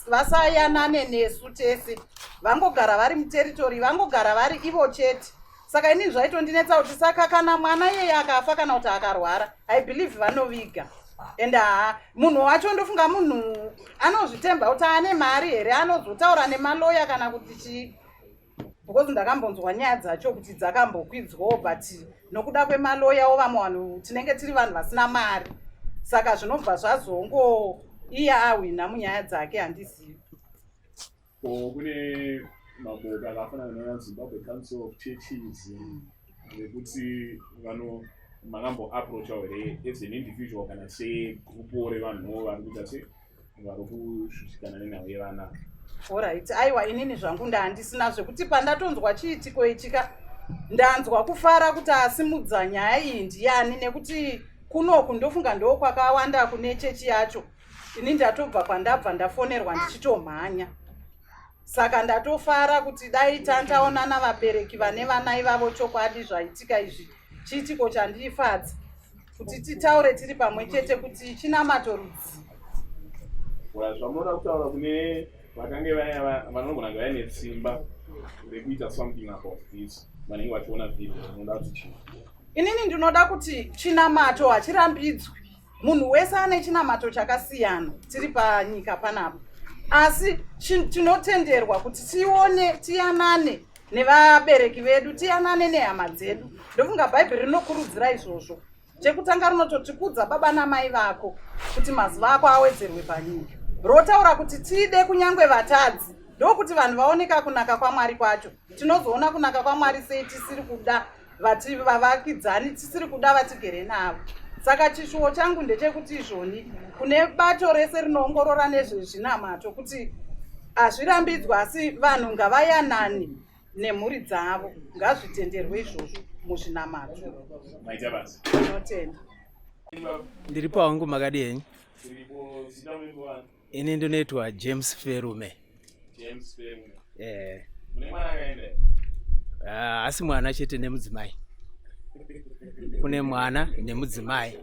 vasayanane nesu tese, vangogara vari muteritori, vangogara vari ivo chete. Saka inini zvaitondinetsa kuti saka kana mwana iyeye akafa kana kuti akarwara, I believe vanoviga. And haa, munhu wacho ndofunga munhu anozvitemba kuti ane mari here, anozotaura nemaloya kana kuti chii, because ndakambonzwa nyaya dzacho kuti dzakambokwidzwawo, but nokuda kwemaloyawo vamwe vanhu tinenge tiri vanhu vasina mari, saka zvinobva zvazongo iye ahwina munyaya dzake, handizivi. Ko kune maboka akafanana nana Zimbabwe Council of Churches vekuti vano makamboapproachawo here as an individual kana segrupu revanhuwo vari kuita se vari kushushikana nenhau yevana? Alright, aiwa, inini zvangu ndaandisina zvekuti pandatonzwa chiitiko ichika ndanzwa kufara kuti asimudza nyaya iyi ndiyani, nekuti kunoku ndofunga ndo kwakawanda kune chechi yacho. Ini ndatobva kwandabva ndafonerwa ndichitomhanya, saka ndatofara kuti dai tantaonana vabereki vane vana ivavo. Chokwadi zvaitika izvi chiitiko chandifadza kuti titaure tiri pamwe chete kuti chinamato rudzi. Zvamunoda kutaura kune vakange vaya vanogona kunge vaine simba rekuita something about this, vanenge vachiona video, munoda kuti chii? Inini ndinoda kuti chinamato hachirambidzwi. Munhu wese ane chinamato chakasiyana, tiri panyika panapa, asi tinotenderwa kuti tione, tiyanane nevabereki vedu, tiyanane nehama dzedu. Ndofunga Bhaibheri rinokurudzira izvozvo. Chekutanga rinototikudza baba namai vako kuti mazuva ako awedzerwe panyika. Rotaura kuti tide kunyange vatadzi, ndokuti vanhu vaoneka kunaka kwaMwari kwacho. Tinozoona kunaka kwaMwari sei tisiri kuda vati vavakidzani, tisiri kuda vatigere navo? Saka chishuwo changu ndechekuti izvoni kune bato rese rinoongorora nezvezvinamato kuti hazvirambidzwa, asi vanhu ngavayanani nemhuri dzavo, ngazvitenderwe izvozvo muzvinamato. Maita basa. Tinotenda. Ndiri pawangu, makadi henyu? Ini ndinoitwa James Ferume. James Ferume. Eh. Mune mwana akaenda? Ah, asi mwana chete nemudzimai. Kune mwana nemudzimai.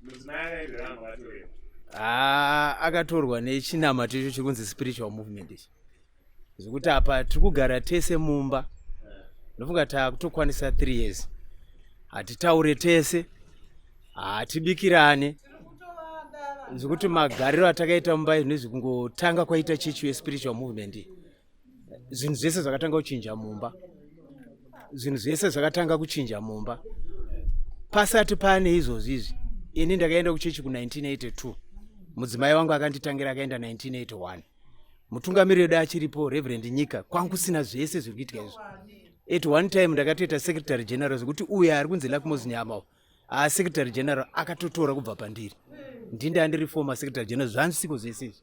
Mudzimai akaendera vanhu vatorera? Ah, akatorwa nechinamato icho chiri kunzi spiritual movement ichi, zvekuti apa tiri kugara tese mumba, ndofunga taakutokwanisa 3 years hatitaure tese, hatibikirane, zvekuti magariro atakaita mumba izvi, kungotanga kwaita chechi yespiritual movement iyi, zvinhu zvese zvakatanga kuchinja mumba. Zvinhu zvese zvakatanga kuchinja mumba. Pasati pane izvozvi izvi, ini ndakaenda kuchechi ku1982, mudzimai wangu akanditangira akaenda 1981, mutungamiri wedu achiripo, Reverend Nyika. Kwangu kusina zvese zviri kuitika izvi. At one time ndakatoita secretary general, zvekuti uyo ari kunzi Luckmore Zinyama asecretary general akatotora kubva pandiri, ndinde andiri former secretary general. Zvanzisiko zvese izvi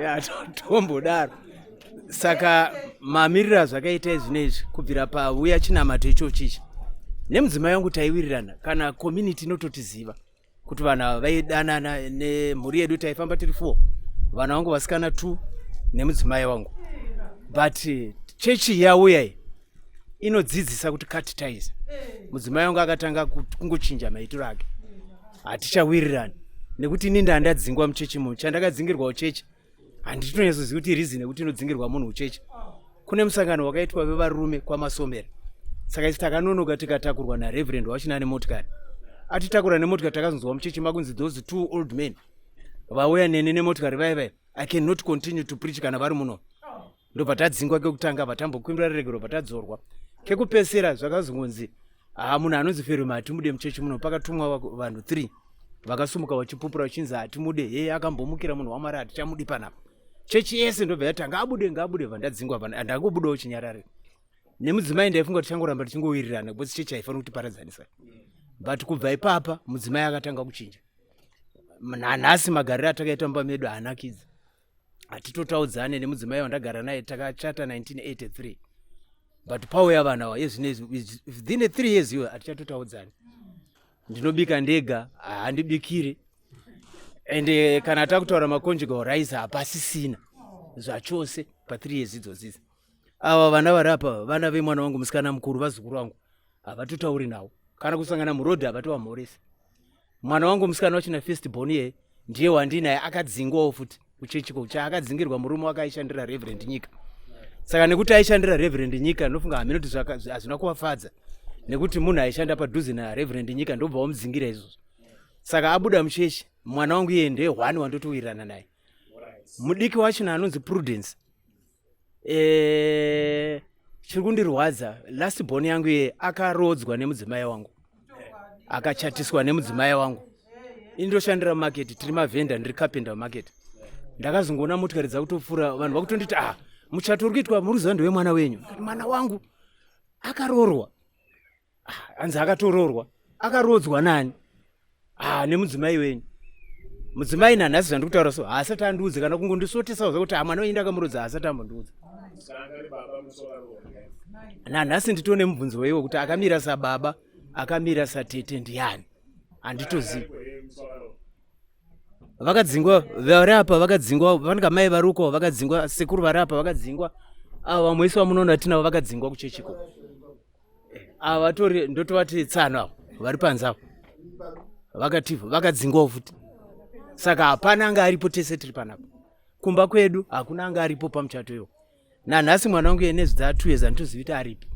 ya tombodaro. Saka mamiriro azvakaita izvino izvi, kubvira pauya chinamato ichochichi, nemudzimai wangu taiwirirana, kana community inototiziva kuti vanhu ava vaidanana. Nemhuri yedu taifamba tiri four, vana vangu vasikana two nemudzimai wangu, but chechi yauya iyi inodzidzisa kuti cut ties, mudzimai wangu akatanga kungochinja maitiro ake. Hatichawirirani nekuti ini ndandadzingwa muchechi. Munhu chandakadzingirwa uchechi handitonyatsozivi kuti reason yekuti inodzingirwa munhu uchechi. Kune musangano wakaitwa vevarume kwaMasomera, saka isi takanonoka tikatakurwa nareverend wachina nemotikari. Atitakura nemotikari, takazonzwa muchechi makunzi those two old men vauya nene nemotikari vai vai, I cannot continue to preach kana vari muno. Ndobva tadzingwa kekutanga, vatambokumbira ruregero, vatadzorwa kekupesera. Zvakazongonzi ha, munhu anonzi Ferume hatimude muchechi muno. Pakatumwa vanhu 3 vakasumuka vachipupura vachinzi hatimude, ye akambomukira munhu waMwari, hatichamudi panapa. Chechi yese ndobva yatanga abude, ngaabude. Vandadzingwa, ndangobudawo chinyarare nemudzimai. Ndaifunga kuti tichangoramba tichingowirirana because chechi haifaniri kutiparadzanisa, but kubva ipapa mudzimai akatanga kuchinja. Nanhasi magariro atakaita mumba medu haanakidzi, hatitotaudzane nemudzimai wandagara naye. Takachata 1983, but pauya vanhu ava yezvinezvi, within 3 years iwe hatichatotaudzani. Ndinobika ndega, handibikiri, ende kana takutaura maconjugal rights hapasisina zvachose pa3 years idzodzidzi. Ava vana vari apa, vana vemwana wangu musikana mukuru, vazukuru vangu, havatotauri navo. Kana kusangana murodhi havatovamhoresi. Mwana wangu musikana wachina first born iye ndiye wandinaye akadzingwawo futi kuchechi ko chaakadzingirwa murume wake aishandira Reverend Nyika. Saka nekuti aishandira Reverend Nyika ndofunga hameno kuti hazvina kuvafadza nekuti munhu aishanda padhuze naReverend Nyika ndobva wamudzingira izvozvo. Saka abuda muchechi mwana wangu iye ndiye one wandotowirirana naye. Mudiki wachona anonzi Prudence Eh, chiri kundirwadza last born yangu iye akarodzwa nemudzimai wangu akachatiswa nemudzimai wangu ini ndoshandira mumarket tiri mavhenda ndiri carpenter mumarket ndakazongoona motikari dzakutopfuura vanhu vakutonditi ah muchato uri kuitwa muri kuziva ndewemwana wenyu mwana wangu akaroorwa Ah, hanzi akatoroorwa akaroodzwa nani ah, nemudzimai wenyu mudzimai nanhasi zvandiri kutaura so haasati andiudze kana kungondisotesawo zvekuti ah, mwana wenyu ndakamurodza haasati ambondiudza nanhasi nditone mubvunzo weiwo kuti akamira sababa akamira satete ndiyani handitozivi vakadzingwa vari apa vakadzingwa vanenge mai vari uko vakadzingwa sekuru vari apa vakadzingwa ava vamwe vese vamunoona tinavo vakadzingwa kuchechiko ava vatori ndotovati tsano avo vari panze avo vakati vakadzingwawo futi saka hapana anga aripo tese tiri panapa kumba kwedu hakuna anga aripo pamuchato iwo nanhasi mwana wangu ene dza two years anditozivi kuti aripi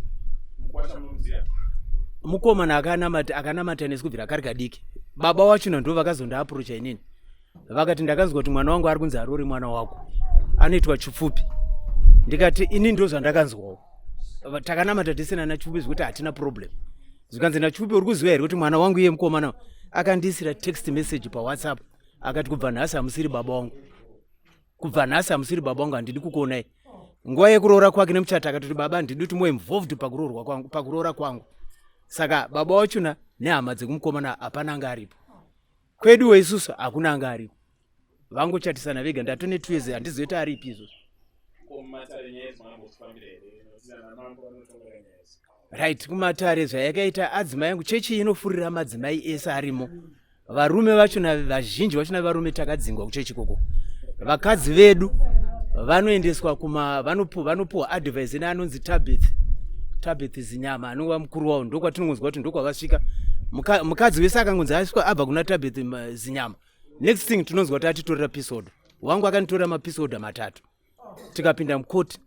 mukomana akanamata akanamata nesu kubvira kari kadiki baba wachona ndo vakazondiaprocha inini vakati ndakanzwa kuti mwana wangu ari kunzi arori mwana wako anoitwa chipfupi ndikati ini ndo zvandakanzwawo takanamata tese nana chipfupi zvekuti hatina problem zvikanzi nachipfupi uri kuziva here kuti mwana wangu iye mukomana akandiisira text message pawhatsapp akati kubva nhasi hamusiri baba wangu kubva nhasi hamusiri baba wangu handidi kukuonai nguva yekuroora kwake nemuchato akatoti baba handidi kuti muve involved pakuroorwa kwangu pakuroora kwangu saka baba wachona nehama dzekumukomana hapana anga aripo kweduwo isusu hakuna anga aripo vangochatisana vega ndatone tweze handizive kuti aripi izvozvo right kumatare zvayakaita adzimai angu chechi inofurira madzimai ese arimo varume vachona vazhinji vachona varume takadzingwa kuchechi ikoko vakadzi vedu vanoendeswa kuma vanopuwa advice neanonzi tabeth tabeth zinyama anova mukuru wavo ndokwatinongonzwa kuti ndokwavasvika mukadzi wese akangonzi asvika abva kuna tabeth zinyama next thing tinonzwa kuti atitorera peace order wangu akanditorera mapeace order matatu tikapinda mucourt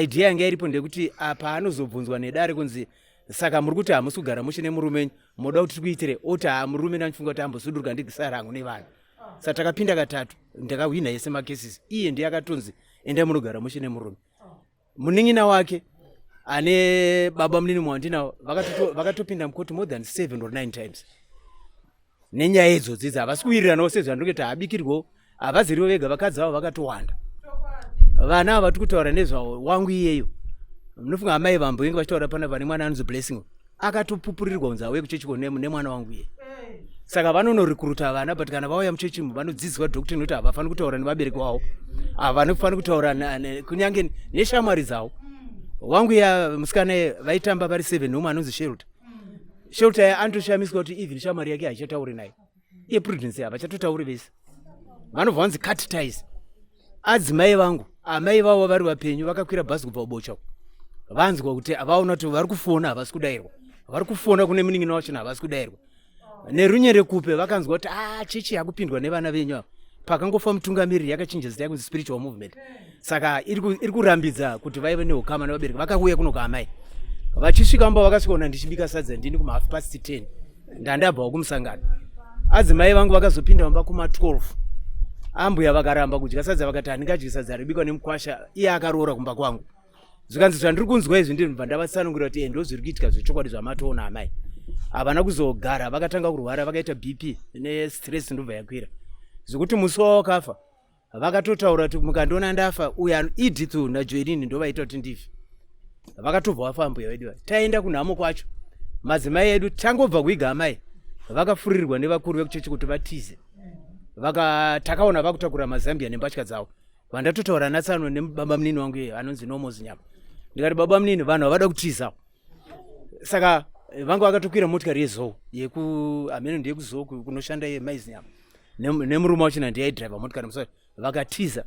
idea yanga iripo ndekuti apa anozobvunzwa nedare kunzi saka muri kuti hamusi kugara mushe nemurume wenyu moda kuti tikuitire oti haa murume ndandifunga kuti ambosuduruka ndigisara hangu nevanhu sa takapinda katatu ndakahwina yese macases iye ndiye akatonzi endai munogara mushe nemurume munin'ina wake ane baba munini mwandinawo vakatopinda mukoti more than seven or nine times nenyaya idzodzi idzi havasi kuwiriranawo sezvandiri kuita habikirwo havazirivo vega vakadzi vavo vakatowanda vana ava tiri kutaura nezvavo wangu iyeyo munofunga amai vambo inge vachitaura pana vane mwana anonzi blessing akatopupurirwa kunzi auye kuchechiko nemwana wangu iye saka vanonorikuruta vana but kana vauya muchechi vanodzidziswa doctrine kuti havafaniri kutaura nevabereki vavo havanofaniri kutaura kunyange neshamwari dzavo wangu iya musikana vaitamba vari seven umwe anonzi shelter shelter ya anotoshamiswa kuti even shamwari yake haichatauri naye iye prudence havachatotauri vese vanobva vanzi cut ties adzimai vangu amai vavo vari vapenyu vakakwira bhazi kubva kubocha vanzwa kuti vaona kuti vari kufona havasi kudairwa vari kufona kune munin'ina wachona havasi kudairwa nerunyerekupe vakanzwa kuti a ah, chechi yakupindwa nevana venyu ava pakangofa mutungamiriri yakachinja zita yakunzi spiritual movement saka iri kurambidza kuti vaive neukama nevabereki vakauya kuno kaamai vachisvika mumba vakasvikaona ndichibika sadza ndini kumahalf past 10 ndandabvawo kumusangano adzimai vangu vakazopinda mumba kuma 12 ambuya vakaramba kudya sadza vakati handingadyi sadza ribikwa nemukwasha iye akaroora kumba kwangu zvikanzi zvandiri kunzwa izvi ndinobva ndavatsanangurira kuti eh, ndo zviri kuitika zvechokwadi zvamatoona amai havana kuzogara vakatanga kurwara vakaita bp nestress ndobva yakwira zvekuti musi wavo wakafa vakatotaura kuti mukandiona ndafa uyu edith najoelini ndovaita kuti ndife vakatobva vafa mbuya vedu taenda kunhamo kwacho madzimai edu tangobva kuiga amai vakafurirwa nevakuru vekuchechi kuti vatize vaka takaona vakutakura mazambia nembatya dzavo vandatotaura natsano nebaba munini wangu iye anonzi nomozi nyama ndikati baba munini vanhu havada kutiza saka eh, vanga vakatokwira motikari yezou yeku hameno ndeyekuzou kunoshanda iye maizi nyama nemurume wachona ndiye aidriver motikari musa vakatiza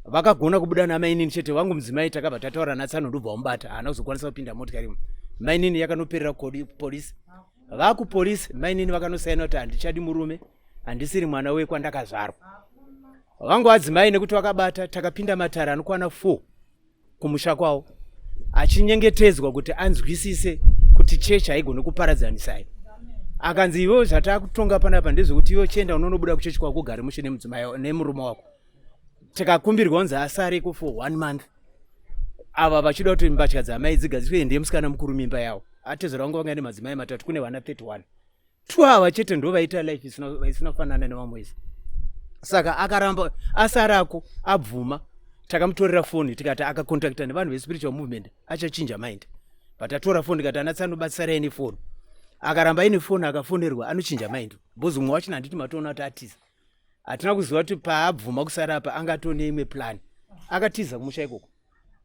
vakagona kubuda namainini chete wangu mudzimai takabva tataura natsano ndobva wamubata haana kuzokwanisa kupinda motikari imo mainini yakanoperera polisi Vakupolisi mainini vakanosaina kuti handichadi murume, handisiri mwana wekwandakazvarwa. Vangu adzimai nekuti vakabata, takapinda matare anokwana 4 kumusha kwavo achinyengetedzwa kuti anzwisise kuti chechi haigoni kuparadzanisai. Akanzi iwewe zvatakutonga panapa ndezvekuti iwe chienda unonobuda kuchechi kwako ugare mushe nemudzimai nemurume wako. Tikakumbirwa kunzi asareko for one month, ava vachida kuti mbatya dzamai dzigadziswe, ndiye musikana mukuru mimba yawo. Atezvara vangu vanga nemadzimai matatu, kune vana 31 two ava chete ndo vaita life isina kufanana nevamwe vese. Saka akaramba asarako abvuma, takamutorera foni tikati akakontakta nevanhu vespiritual movement achachinja mind, but atora foni tikati ana tsano batsirai nefoni, akaramba aine foni akafonerwa anochinja mind because umwe wachona handiti matoona kuti atiza. Hatina kuziva kuti paabvuma kusara apa angatone imwe plan, akatiza kumusha ikoko.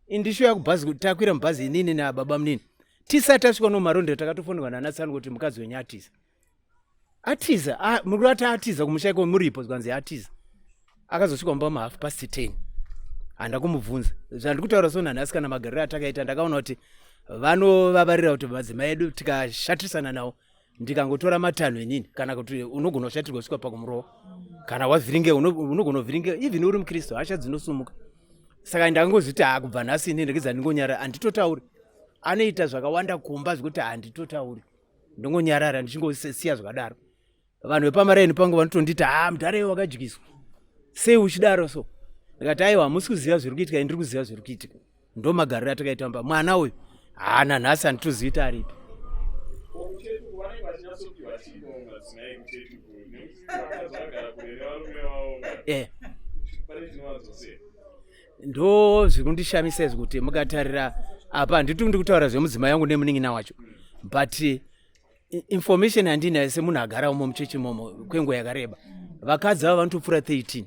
Indishuya kubhazi, takwira mubhazi inini nababa munini, tisati tasvika nomarondera takatofonerwa nanatsani kuti mukadzi wenyu atiza, atiza muri ati atiza kumusha iko muripo, zvikanzi atiza. Akazosvika mumba mahalf past 10, handa kumubvunza zvandiri kutaura. So nanhasi kana magariro atakaita ndakaona kuti vanovavarira kuti madzimai edu tikashatirisana nawo, ndikangotora matanho inini, kana kuti unogona kushatirwa kusvika pakumurova, kana wavhiringe unogona kuvhiringe even uri mukristu, hasha dzinosumuka. Saka ndangozviti ha kubva nhasi ini ndikidza ndingonyarara, handitotauri. Anoita zvakawanda kumba zvekuti handitotauri, ndongonyarara ndichingosiya zvakadaro. Vanhu vepamaraini pangu vanotonditi ha mudhara iwe wakadyiswa sei uchidaro so. Ndikati aiwa, hamusi kuziva zviri kuitika, ndiri kuziva zviri kuitika. Ndo magariro atakaita mba mwana uyu haana nhasi handitozivi kuti aripi. Eh. Ndo zviri kundishamisa izvi kuti mukatarira apa handiti ndi kutaura zvemudzimai wangu nemunin'ina wacho, but information yandinayo semunhu agara umo muchechi imomo kwenguva yakareba, vakadzi ava vanotopfuura 13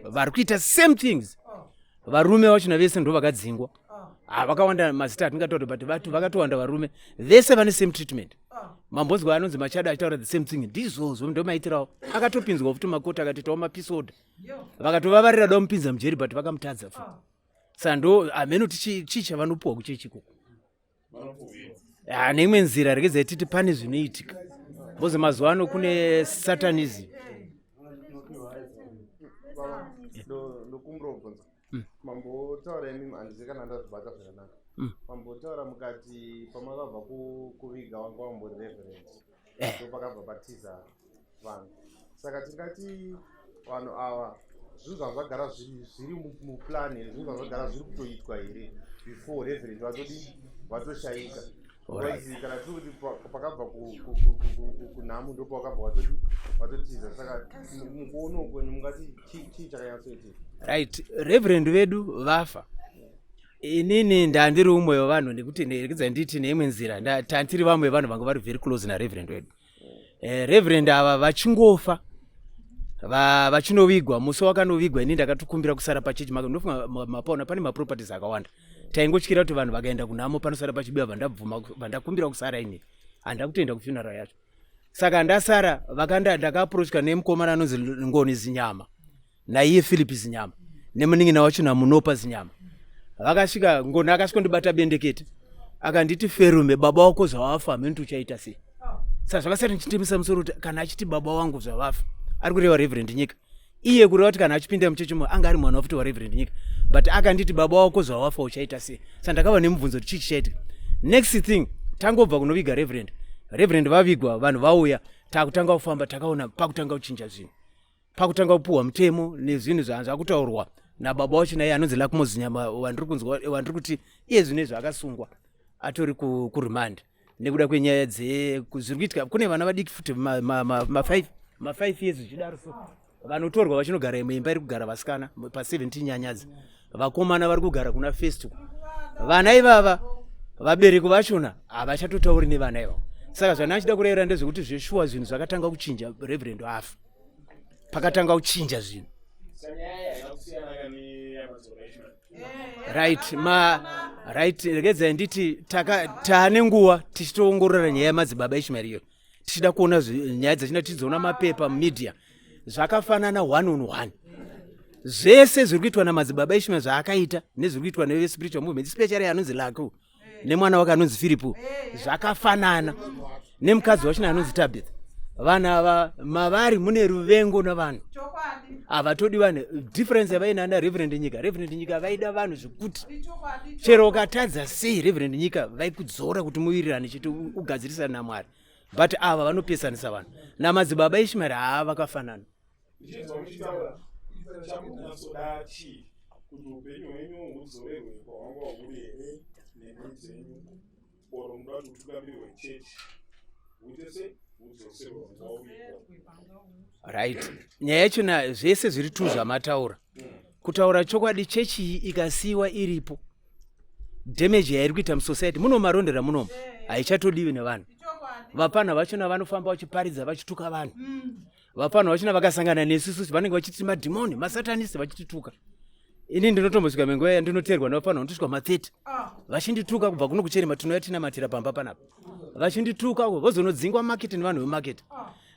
vari kuita same things. Varume vachona vese ndo vakadzingwa, vakawanda mazita atingataura, but vatu vakatowanda. Varume vese vane same treatment. Mambonzwa anonzi Machado achitaura the same thing, ndizvozvo ndomaitirawo. Akatopinzwa futi makoti akatoitawo mapeace order, vakatovavarira da mupinza mujeri, but vakamutadza futi. Saka ndo hameno kuti chii chavanopuwa kuchechi ikoko. Neimwe nzira regedzai titi pane zvinoitika because mazuva ano kune satanism. Ndokumbira kubvunza. Mambotaura imi, handizivi kana ndazvibata zvakanaka. Mambotaura mukati pamakabva kuviga wanga wambori reverend, ndo pakabva patiza vanhu. Saka tingati vanhu ava zvinhu zvanga zvagara zviri muplan here, zvinhu zvanga zvagara zviri kutoitwa here before reverend vatodi vatoshaika? Because kana tiri kuti pakabva kunhamu ndopavakabva vatodi vatotiza, saka mukuonawo kwenyu mungati chii chakanyatsoitika? Right, reverend vedu vafa, inini ndandiri umwe wevanhu, nekuti regedza nditi neimwe nzira tandiri vamwe vevanhu vanga vari very close nareverend wedu. Reverend ava vachingofa, vachinovigwa, musi wakanovigwa ini ndakatokumbira kusara pachechi. Ndofunga mapaona pane maproperties akawanda, taingotyira kuti vanhu vakaenda kunhamo panosara pachibiwa. Vandabvuma, vandakumbira kusara ini, handida kutoenda kufuneral yacho. Saka ndasara, vakanda ndakaapproachwa nemukomana anonzi Ngoni Zinyama naiye Philip Zinyama nemunin'ina wacho naMunopa Zinyama. Vakasvika, Ngoni akasvika ndibata bendekete akanditi, "Ferume, baba wako zvavafa hamene uchaita sei?" Saka zvakasati ndichitemesa musoro kuti kana achiti baba wangu zvavafa ari kureva Reverend Nyika, iye kureva kuti kana achipinda muchechi mo anga ari mwana wafuti waReverend Nyika, but akanditi baba wako zvavafa uchaita sei? Saka ndakava nemubvunzo kuti chii chichaitika. Next thing, tangobva kunoviga reverend, reverend vavigwa, vanhu vauya, takutanga kufamba, takaona pakutanga kuchinja zvinhu, pakutanga kupuhwa mutemo nezvinhu zvakutaurwa nababa wacho naiye anonzi Lakmo Zinyama wandiri kunzwa wandiri kuti iye zvino izvi akasungwa atori kuremand nekuda kwenyaya zviri kuitika. Kune vana vadiki futi ma5 years zvichidaro, so vanotorwa vachinogara imwe imba iri kugara vasikana pa17 Nyanyadzi, vakomana vari kugara kuna First. Vana ivava vabereki vachona havachatotauri nevana ivavo. Saka zvana achida kurevera ndezvekuti zveshuwa zvinhu zvakatanga kuchinja reverend afa, pakatanga kuchinja zvinhu. Right, ma right, regedzai nditi taane nguva tichitoongorora nyaya yamadzibaba Ishmaeri iyo, tichida kuona nyaya dzachina, tichidziona mapepa mumedia, zvakafanana one on one. Zvese zviri kuitwa namadzibaba Ishmaeri zvaakaita nezviri kuitwa nevespiritual movement, especially anonzi Laku nemwana wake anonzi Firipu, zvakafanana. Nemukadzi wachona anonzi Tabitha. Vanhu ava mavari mune ruvengo navanhu. Havatodi vanhu. Difference yavaina ana Reverend Nyika. Reverend Nyika vaida vanhu zvekuti chero ukatadza sei Reverend Nyika vaikudzora kuti muwirirane chete ugadzirisane naMwari. But ava vanopesanisa vanhu. Namadzibaba Ishmael haa vakafanana. Ndichinzwa muchitaura chamunatsoda chii kuti upenyu hwenyu hudzorerwe pahwanga huri here nemhuri dzenyu or munoda kuti utungamiri hwechechi huite sei hudzoserwe hwanga Right, nyaya yachona zvese zviri tu zvamataura. Kutaura chokwadi, chechi iyi ikasiyiwa iripo, damage yairi kuita musociety muno marondera munomu haichatodiwi nevanhu. Vapfanha vachona vanofamba vachiparidza vachituka vanhu. Vapfanha vachona vakasangana nesu isusu vanenge vachiti madhimoni, masatanisi, vachitituka. Ini ndinotombosvika menguva yandinoteerwa nevapfanha vanotosvika ma30 vachindituka kubva kuno kucherema tinouya tinamatira pamba panapa, vachindituka vozonodzingwa market nevanhu vemarket.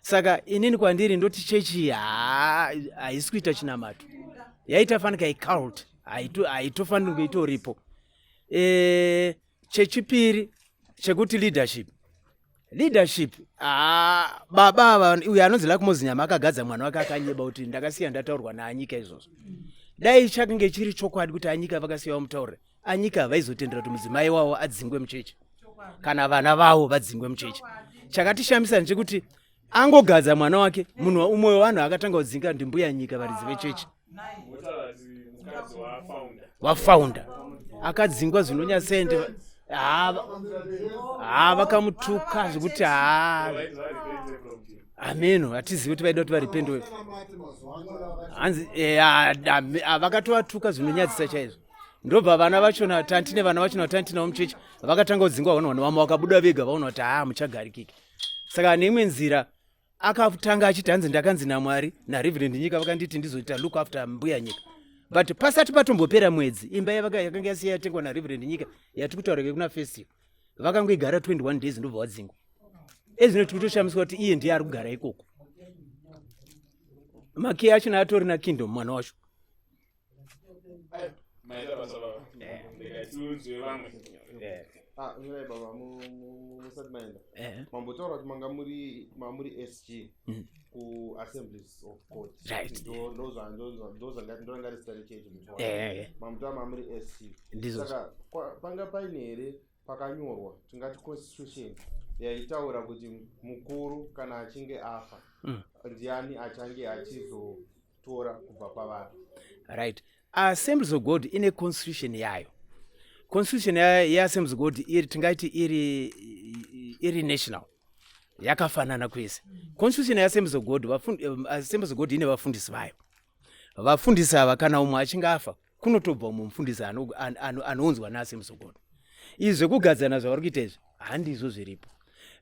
Saka inini kwandiri ndoti chechi haisi kuita chinamato, yaita fanika icult, haitofaniri kunge itoripo. Chechipiri chekuti leadership, leadership, baba ava, uyo anonzi Luckmore Zinyama, akagadza mwana wake akanyeba kuti ndakasiya ndataurwa naanyika. Izvozvo dai chakange chiri chokwadi kuti anyika vakasiya vamutaurira, anyika havaizotendera kuti mudzimai wavo adzingwe muchechi kana vana vavo vadzingwe muchechi. Chakatishamisa ndechekuti angogadza mwana wake, munhu umwe wevanhu akatanga kudzinga ndimbuya Nyika, varidzi vechechi. Wafounder akadzingwa zvinonyasende, ha, vakamutuka zvekuti ha, hameno, hatizivi kuti vaida kuti varepende. Hanzi vakatovatuka zvinonyadzisa chaizvo. Ndobva vana vachona, tantine vana vachona tantinawo muchechi, vakatanga kudzingwa. Vana vamwe vakabuda vega, vaona kuti haa, muchagarikiki. Saka neimwe nzira akatanga achiti hanzi ndakanzi naMwari naReverend Nyika vakanditi ndizoita look after mbuya Nyika. But pasati patombopera mwedzi, imba yakanga yasiya yatengwa naReverend Nyika yati kutaura kuna festival, vakangoigara 21 days, ndobva wadzingwa. Ezvino tiri kutoshamiswa kuti iye ndiye ari kugara ikoko. Makiyi achona atori naKingdom, mwana wacho. Maita basa baba, ndikatiunzwe vamwe. Ah, mirai baba, musati maenda. Mambotaura kuti manga muri mamuri SG kuAssemblies of God. Ndozvanga zita rechechi. Mambotaura mamuri SG. Ndizvo. Saka panga paine here pakanyorwa, tingati constitution, yaitaura kuti mukuru kana achinge afa ndiani achange achizotora kubva pavari? Right, Assemblies of God ine constitution yayo. Constitution yeAssemblies of God iri, tingaiti iri national, yakafanana kwese. Constitution yeAssemblies of God, Assemblies of God ine vafundisi vayo. Vafundisi ava, kana umwe achinge afa, kunotobva umwe mufundisi anounzwa naAssemblies of God. Izvi zvekugadzana zvavari kuita izvi handizvo zviripo.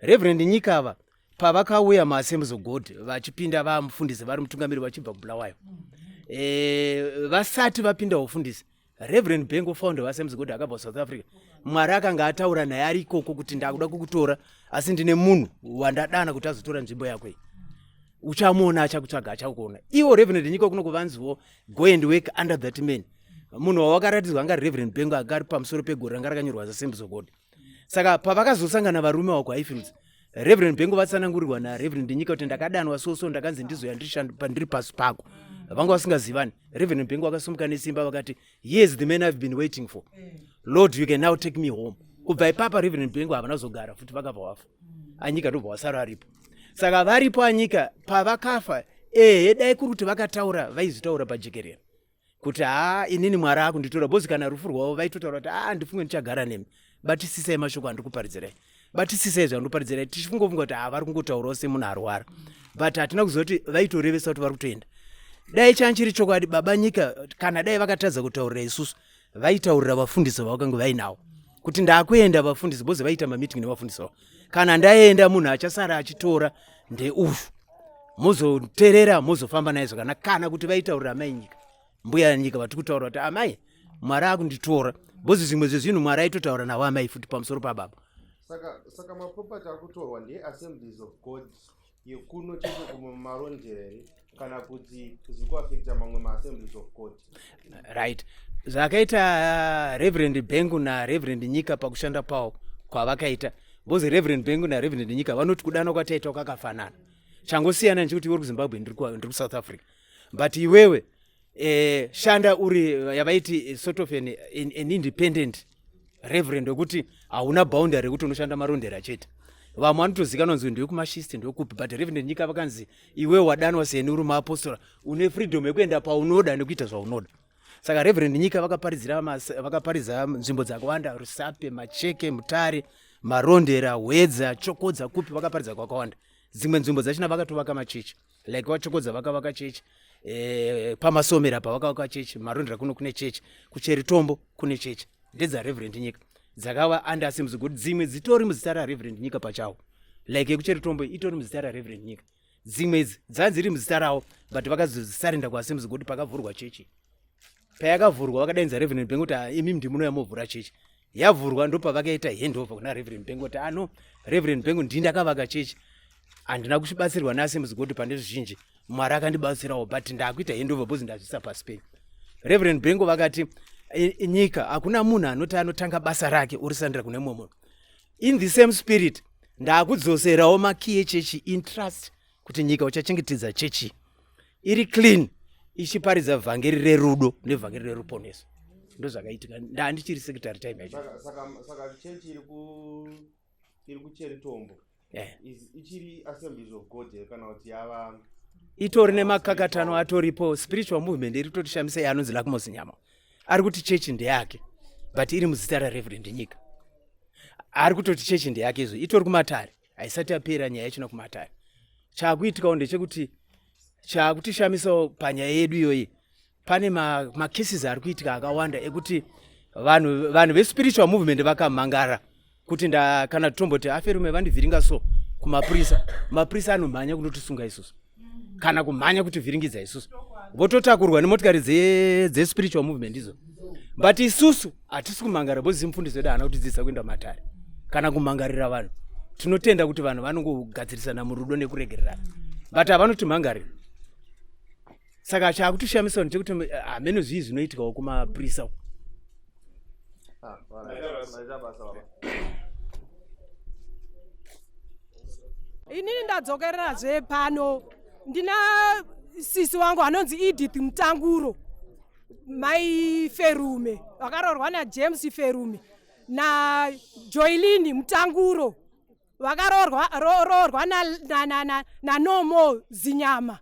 Reverend Nyika ava pavakauya muAssemblies of God vachipinda vamufundisi vari mutungamiri vachibva kuBulawayo, vasati vapinda ufundisi, Reverend Bengo, founder weAssemblies of God, akabva kuSouth Africa. Mwari akanga ataura naye ari ikoko kuti ndakuda kukutora, asi ndine munhu wandadana kuti azotora nzvimbo yako iyi, uchamuona, achakutsvaga, achakuona. Ivo Reverend Nyika kuno kuvanziwo go and work under that man. Munhu wawakaratidzwa anga Reverend Bengo, anga ari pamusoro pegore ranga rakanyorwa Assemblies of God. Saka pavakazosangana varume wako Highfields, Reverend Bengo vatsanangurirwa naReverend Nyika kuti ndakadanwa soso, ndakanzi ndizoya ndiri pasi pako. Vanga vasingazivani. Reverend Bengo vakasumuka nesimba vakati, "Here's the man I've been waiting for. Lord, you can now take me home." Kubva ipapa Reverend Bengo havana kuzogara futi, vakabva wafa. Anyika ndobva wasara aripo. Saka varipo anyika pavakafa. Ehe, dai kuri kuti vakataura, vaizvitaura pajekerera kuti haa, inini Mwari akunditora, because kana rufu rwavo vaitotaura kuti haa, ndifunge ndichagara nemi, batisisai mashoko andiri kuparidzirai, batisisai zvandiri kuparidzirai. Tichifungofunga kuti haa, vari kungotaurawo semunhu arwara, but hatina kuziva kuti vaitorevesa kuti vari kutoenda. Dai changa chiri chokwadi, baba Nyika kana dai vakatadza kutaurira isusu, vaitaurira vafundisi vavakange vainawo kuti ndakuenda vafundisi, because vaita mameeting nevafundisi vavo. Kana ndaenda, munhu achasara achitora ndeuyu, mozoterera, mozofamba naye zvakanaka. Kana kuti vaitaurira amai Nyika, mbuya Nyika vatiri kutaura kuti amai, Mwari akunditora, because zvimwe zvezvinhu Mwari aitotaura navo amai futi pamusoro pababa. Saka maproperty akutorwa ndeAssemblies of God yekuno chete kuMarondera here, kana kuti zviri kuafecta mamwe maAssemblies of God? Right, zvakaita Reverend Bengu naReverend Nyika pakushanda pavo kwavakaita. Because Reverend Bengu naReverend Nyika vanoti kudanwa kwataita kwakafanana. Changosiyana nechekuti iwe uri kuZimbabwe ndiri kuSouth Africa. But iwewe eh, shanda uri yavaiti eh, sort of an, an, an independent reverend wekuti hauna boundary yekuti unoshanda marondera chete. Vamwe vanotozikanwa nzi ndewekumashist ndewekupi but Reverend Nyika vakanzi iwewe wadanwa seni uri muapostora une freedom yekuenda paunoda nekuita zvaunoda. Saka Reverend Nyika vakaparidzira vakaparidza nzvimbo dzakawanda, Rusape, Macheke, Mutare, Marondera, Hwedza, Chokodza, kupi vakaparidza kwakawanda. Dzimwe nzvimbo dzachina vakatovaka machechi like vaChokodza vakavaka chechi eh, paMasomera pa vakavaka chechi, Marondera kuno kune chechi, kuCheritombo kune chechi ndedza Reverend Nyika dzakava under Assemblies God, dzimwe dzitori muzita raReverend Nyika pachawo like yekuCheritombo itori muzita raReverend Nyika. Dzimwe idzi dzanga dziri muzita ravo but vakazozisarenda kuAssemblies God pakavhurwa chechi. Payakavhurwa vakadainza Reverend Bengo kuti ah, imi ndimunouya movhura chechi. Yavhurwa ndopavakaita handover kuna Reverend Bengo kuti ano ah, Reverend Bengo ndini ndakavaka chechi, handina kuchibatsirwa neAssemblies God pane zvizhinji, Mwari akandibatsirawo but ndakuita handover because ndazvisa pasi penyu. Reverend Bengo vakati nyika hakuna munhu anoti anotanga basa rake orisandira kune mumwe munhu. In the same spirit ndakudzoserawo makiyi echechi in trust kuti nyika uchachengetedza chechi iri clean ichiparidza vhangeri rerudo nevhangeri reruponeso. Ndozvakaitika, ndandichiri secretary time yacho. Saka chechi iri kuCheritombo ichiri Assemblies of God here kana kuti yava itori nemakakatano atoripo? Spiritual movement iri kutotishamisa yaanonzi Lakmos Nyama ari kuti chechi ndeyake but iri muzita raReverend Nyika. Ari kutoti chechi ndeyake, izvo itori kumatare, haisati yapera nyaya yachona kumatare. Chaakuitikawo ndechekuti chaakutishamisawo panyaya yedu iyoyi, pane macases ari kuitika akawanda ekuti vanhu vespiritual movement vakamhangara kuti nda kana tomboti aferume vandivhiringa so kumapurisa, mapurisa anomhanya kunotisunga isusu kana kumhanya kutivhiringidza isusu, vototakurwa nemotikari dzespiritual movement idzo. But isusu hatisi kumhangara because mufundisi wedu haana kutidzidzisa kuenda matare kana kumhangarira vanhu. Tinotenda kuti vanhu vanongogadzirisana murudo nekuregererana, but havanotimhangarira. Saka chaakutishamisa ndechekuti hameno zvii zvinoitikawo kumapurisa uku. Ah, maita basa baba. Inini ndadzokererazve pano, ndina sisi wangu anonzi Edith Mutanguro, mai Ferume, vakaroorwa naJames Ferume, naJoilini Mutanguro vakaroorwa naNomo Zinyama.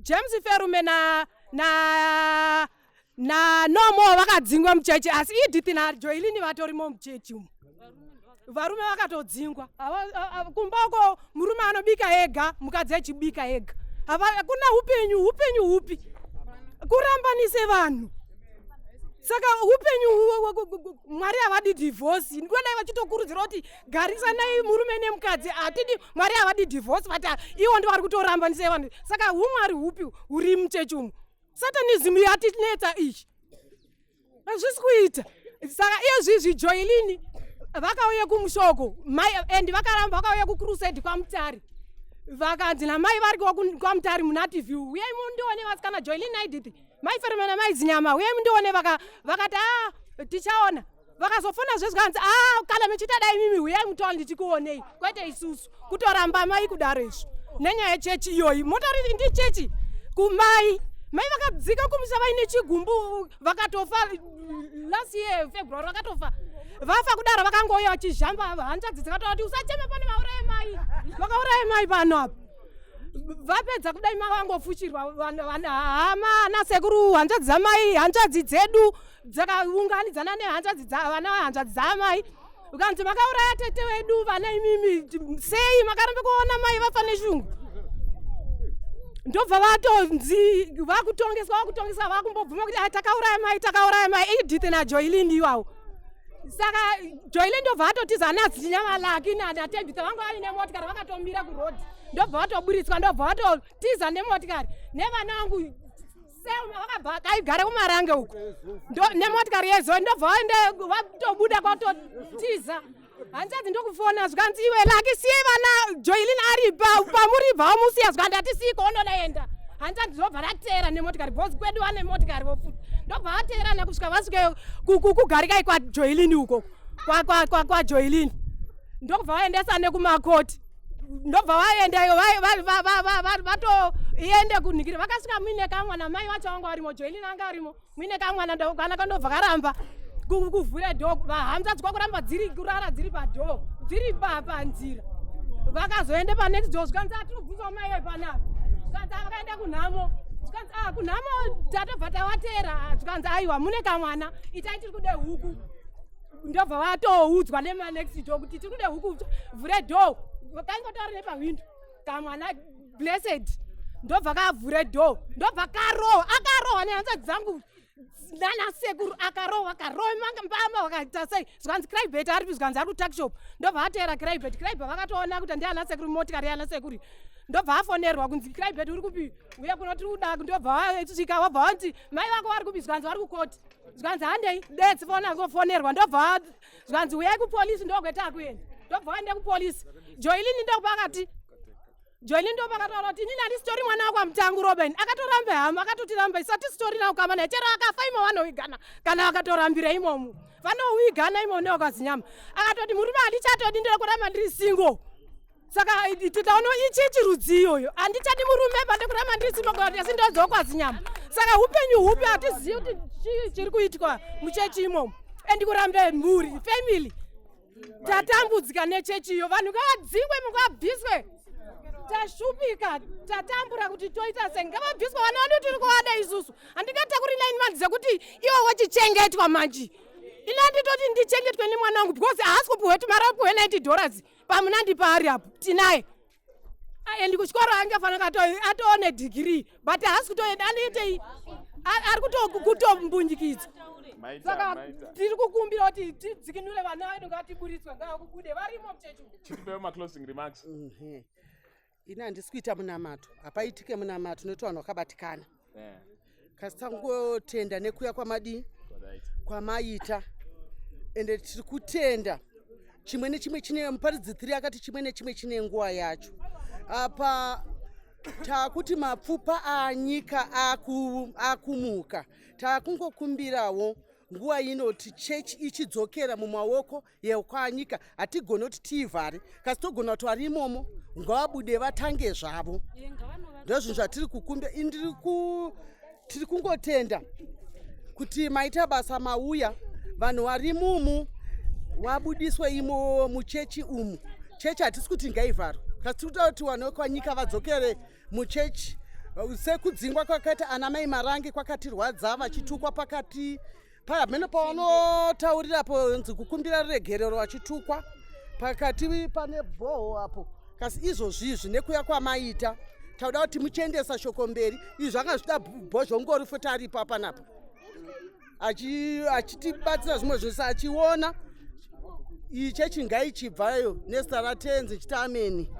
James Ferume na na na Nomo vakadzingwa muchechi, asi Edith naJoilini vatorimo muchechi umu. Varume vakatodzingwa kumba uko, murume anobika ega, mukadzi achibika ega. Hakuna upenyu, upenyu hupi kurambanise vanhu? Saka upenyu, Mwari havadi divorce. Ndodai vachitokurudzira kuti garisanai murume nemukadzi. Hatidi, Mwari havadi divorce, but iwo ndo vari kutorambanise vanhu. Saka humwari hupi huri muchechi umu? Satanism yatinetsa iyi, hazvisi kuita. Saka iye zvizvi Joilini vakauye kumushoko mai and vakaramba, vakauya kucrusade kwaMutare, vakanzi namai vari kwaMutare munatiview, uyai mundione vasikana Joilini naEdith, mai Feremena, mai Zinyama, uyai mundione. Vakati a ah, tichaona. Vakazofona zvezvikanzi a ah, kana muchiita dai mimi uyai mutauni tikuonei, kwete isusu. Kutoramba mai kudaro izvo nenyaya yechechi iyoyi. Motori ndichechi kumai, mai vakadzika kumusha vaine chigumbu, vakatofa last year February. Vakatofa, vafa kudaro vakangouya vachizhamba, hanzvadzi dzikataura kuti usachema pane vauraye mai, vakauraye mai pano apa. Vapedza kudai mavangofuchirwa hama nasekuru, hanzvadzi dzamai, hanzvadzi dzedu dzakaunganidzana nehanzvadzi vana hanzvadzi dzaamai, ukanzi makauraya tete vedu vana imimi sei makaramba kuona mai vafa neshungu? Ndobva vatonzi vakutongeswa, vakutongeswa, vakumbobvuma kuti ah, takauraya mai, takauraya mai Edith naJoilin iwawo. Saka Joilin ndobva atotiza naZinyamalaki naTebitha, vanga vaine motikari, vakatomira kurodhi, ndobva vatoburitswa, ndobva vatotiza nemotikari nevana vangu. Vakabva kaigare kuMarange uko nemotikari yezo, ndobva vatobuda kwatotiza. Hanzvadzi ndokufona, zvikanzi iwe Laki, siye vana, Joilin ari pamuri, bva wamusiya. Zvikanzi hatisiko, unoda enda. Hanzvadzi ndobva rateera nemotikari because kwedu vane motikari vofuti, ndobva vateerana kusvika vasvike kugarikai kwaJoilin uko kwaJoilin. Ndokubva vaendesa nekumakoti, ndobva vaendayo vatoende kunhikiri. Vakasvika muine kamwana, mai vacho vanga varimo, Joelina anga arimo muine kamwana. Kana kandobva karamba kuvhura dhoo, vahanzvadzi kwakuramba dziri kurara dziri padhoo, dziri panzira. Vakazoenda panext door, zvikanzi atirikubvunzawo mai vepanapa. Zvikanzi vakaenda kunhamo, zvikanzi a kunhamo tatobva tavatera. Zvikanzi aiwa, mune kamwana, itai tiri kude huku. Ndobva vatoudzwa nemanext door kuti tiri kude huku, vhure door. Kaingotaura nepahwindo kamwana Blessed. Ndobva kavhure door, ndobva karohwa, akarohwa nehanzvadzi dzangu nanasekuru, akarohwa, karohwa mbama. Vakaita sei? Zvikanzi Cribet aripi? Zvikanzi ari kutuckshop. Ndobva ateera Cribet. Cribet vakatoona kuti ndiana sekuru, motikari yana sekuru. Ndobva afonerwa kunzi, "Cribet uri kupi? Uye kuno, tiri kuda." Ndobva vasvika, vabva vanti, "Mai vako vari kupi?" Zvikanzi vari kukoti. Zvikanzi handei detsi fona ngofonerwa. Ndobva zvikanzi uyai kupolisi, ndokwetakuenda. Ndobva vaenda kupolisi. Joilini ndopakati, Joilini ndopakataura kuti inini handisitori mwana wakwaMutangu. Robin akatorambe hama, akatotiramba isati sitori nawo kama naye. Chero akafa imo vanowigana, kana vakatorambira imomo vanowigana imo newakazinyama. Akatoti murume handichatodi, ndiri kuramba ndiri single. Saka titaona ichichi rudzi iyoyo, handichadi murume pande kuramba ndiri single asi ndodzokwasinyama. Saka upenyu hupi? Hatizivi kuti chii chiri kuitwa muchechi imomo. And kurambe mhuri, family, tatambudzika nechechiyo. Vanhu ngavadzingwe, mungabviswe. Tashupika, tatambura kuti toita sei? Ngavabviswe vana vandu, tiri kuvada isusu. Handingatakuri 9 months dzekuti ivo vachichengetwa manji. Ina nditoti ndichengetwe nemwana wangu because haasi kupiwe tumari, apiwe $90 pamunandi paari apo tinaye. And kuchikoro angafanira atoone degree, but haasi kutoenda. Anoitei? Ari kutombunyikidzwa. Saka tiri kukumbira kuti tidzikinure vana vedu, ngatiburitswe, ngavakubude varimo muchechi. Chitipewo maclosing remarks. Ini handisi kuita munamato, hapaitike munamato nokuti vanhu vakabatikana. Kasi tangotenda nekuya kwamadii kwamaita, ende tiri kutenda. Chimwe nechimwe chine Muparidzi 3 akati chimwe nechimwe chine nguva yacho. Apa taakuti mapfupa anyika akumuka, taakungokumbirawo nguva ino kuti chechi ichidzokera mumaoko yekwanyika. Hatigoni kuti tiivhare, kasi togona kuti vari imomo ngavabude vatange zvavo. Ndozvinhu zvatiri kukumbira. Tiri kungotenda kuti maita basa mauya. Vanhu vari mumu vabudiswe imo muchechi umu. Chechi hatisi kuti ngaivharwe, kasi tiri kuda kuti vanhu vekwanyika vadzokere muchechi. Sekudzingwa kwakaita ana mai Marange kwakatirwadza, vachitukwa pakati pamhene pavanotaurirapo nzi kukumbira ruregerero, vachitukwa pakati pane bhoho apo. Kasi izvozvizvi nekuya kwamaita, tauda kuti muchiendesa shoko mberi. Izvi zvanga zvida Bhozhongori futi aripo apanapa achitibatsira zvimwe zvose achiona. Iyi chechi ngaichibvayo nezita raTenzi chiti ameni.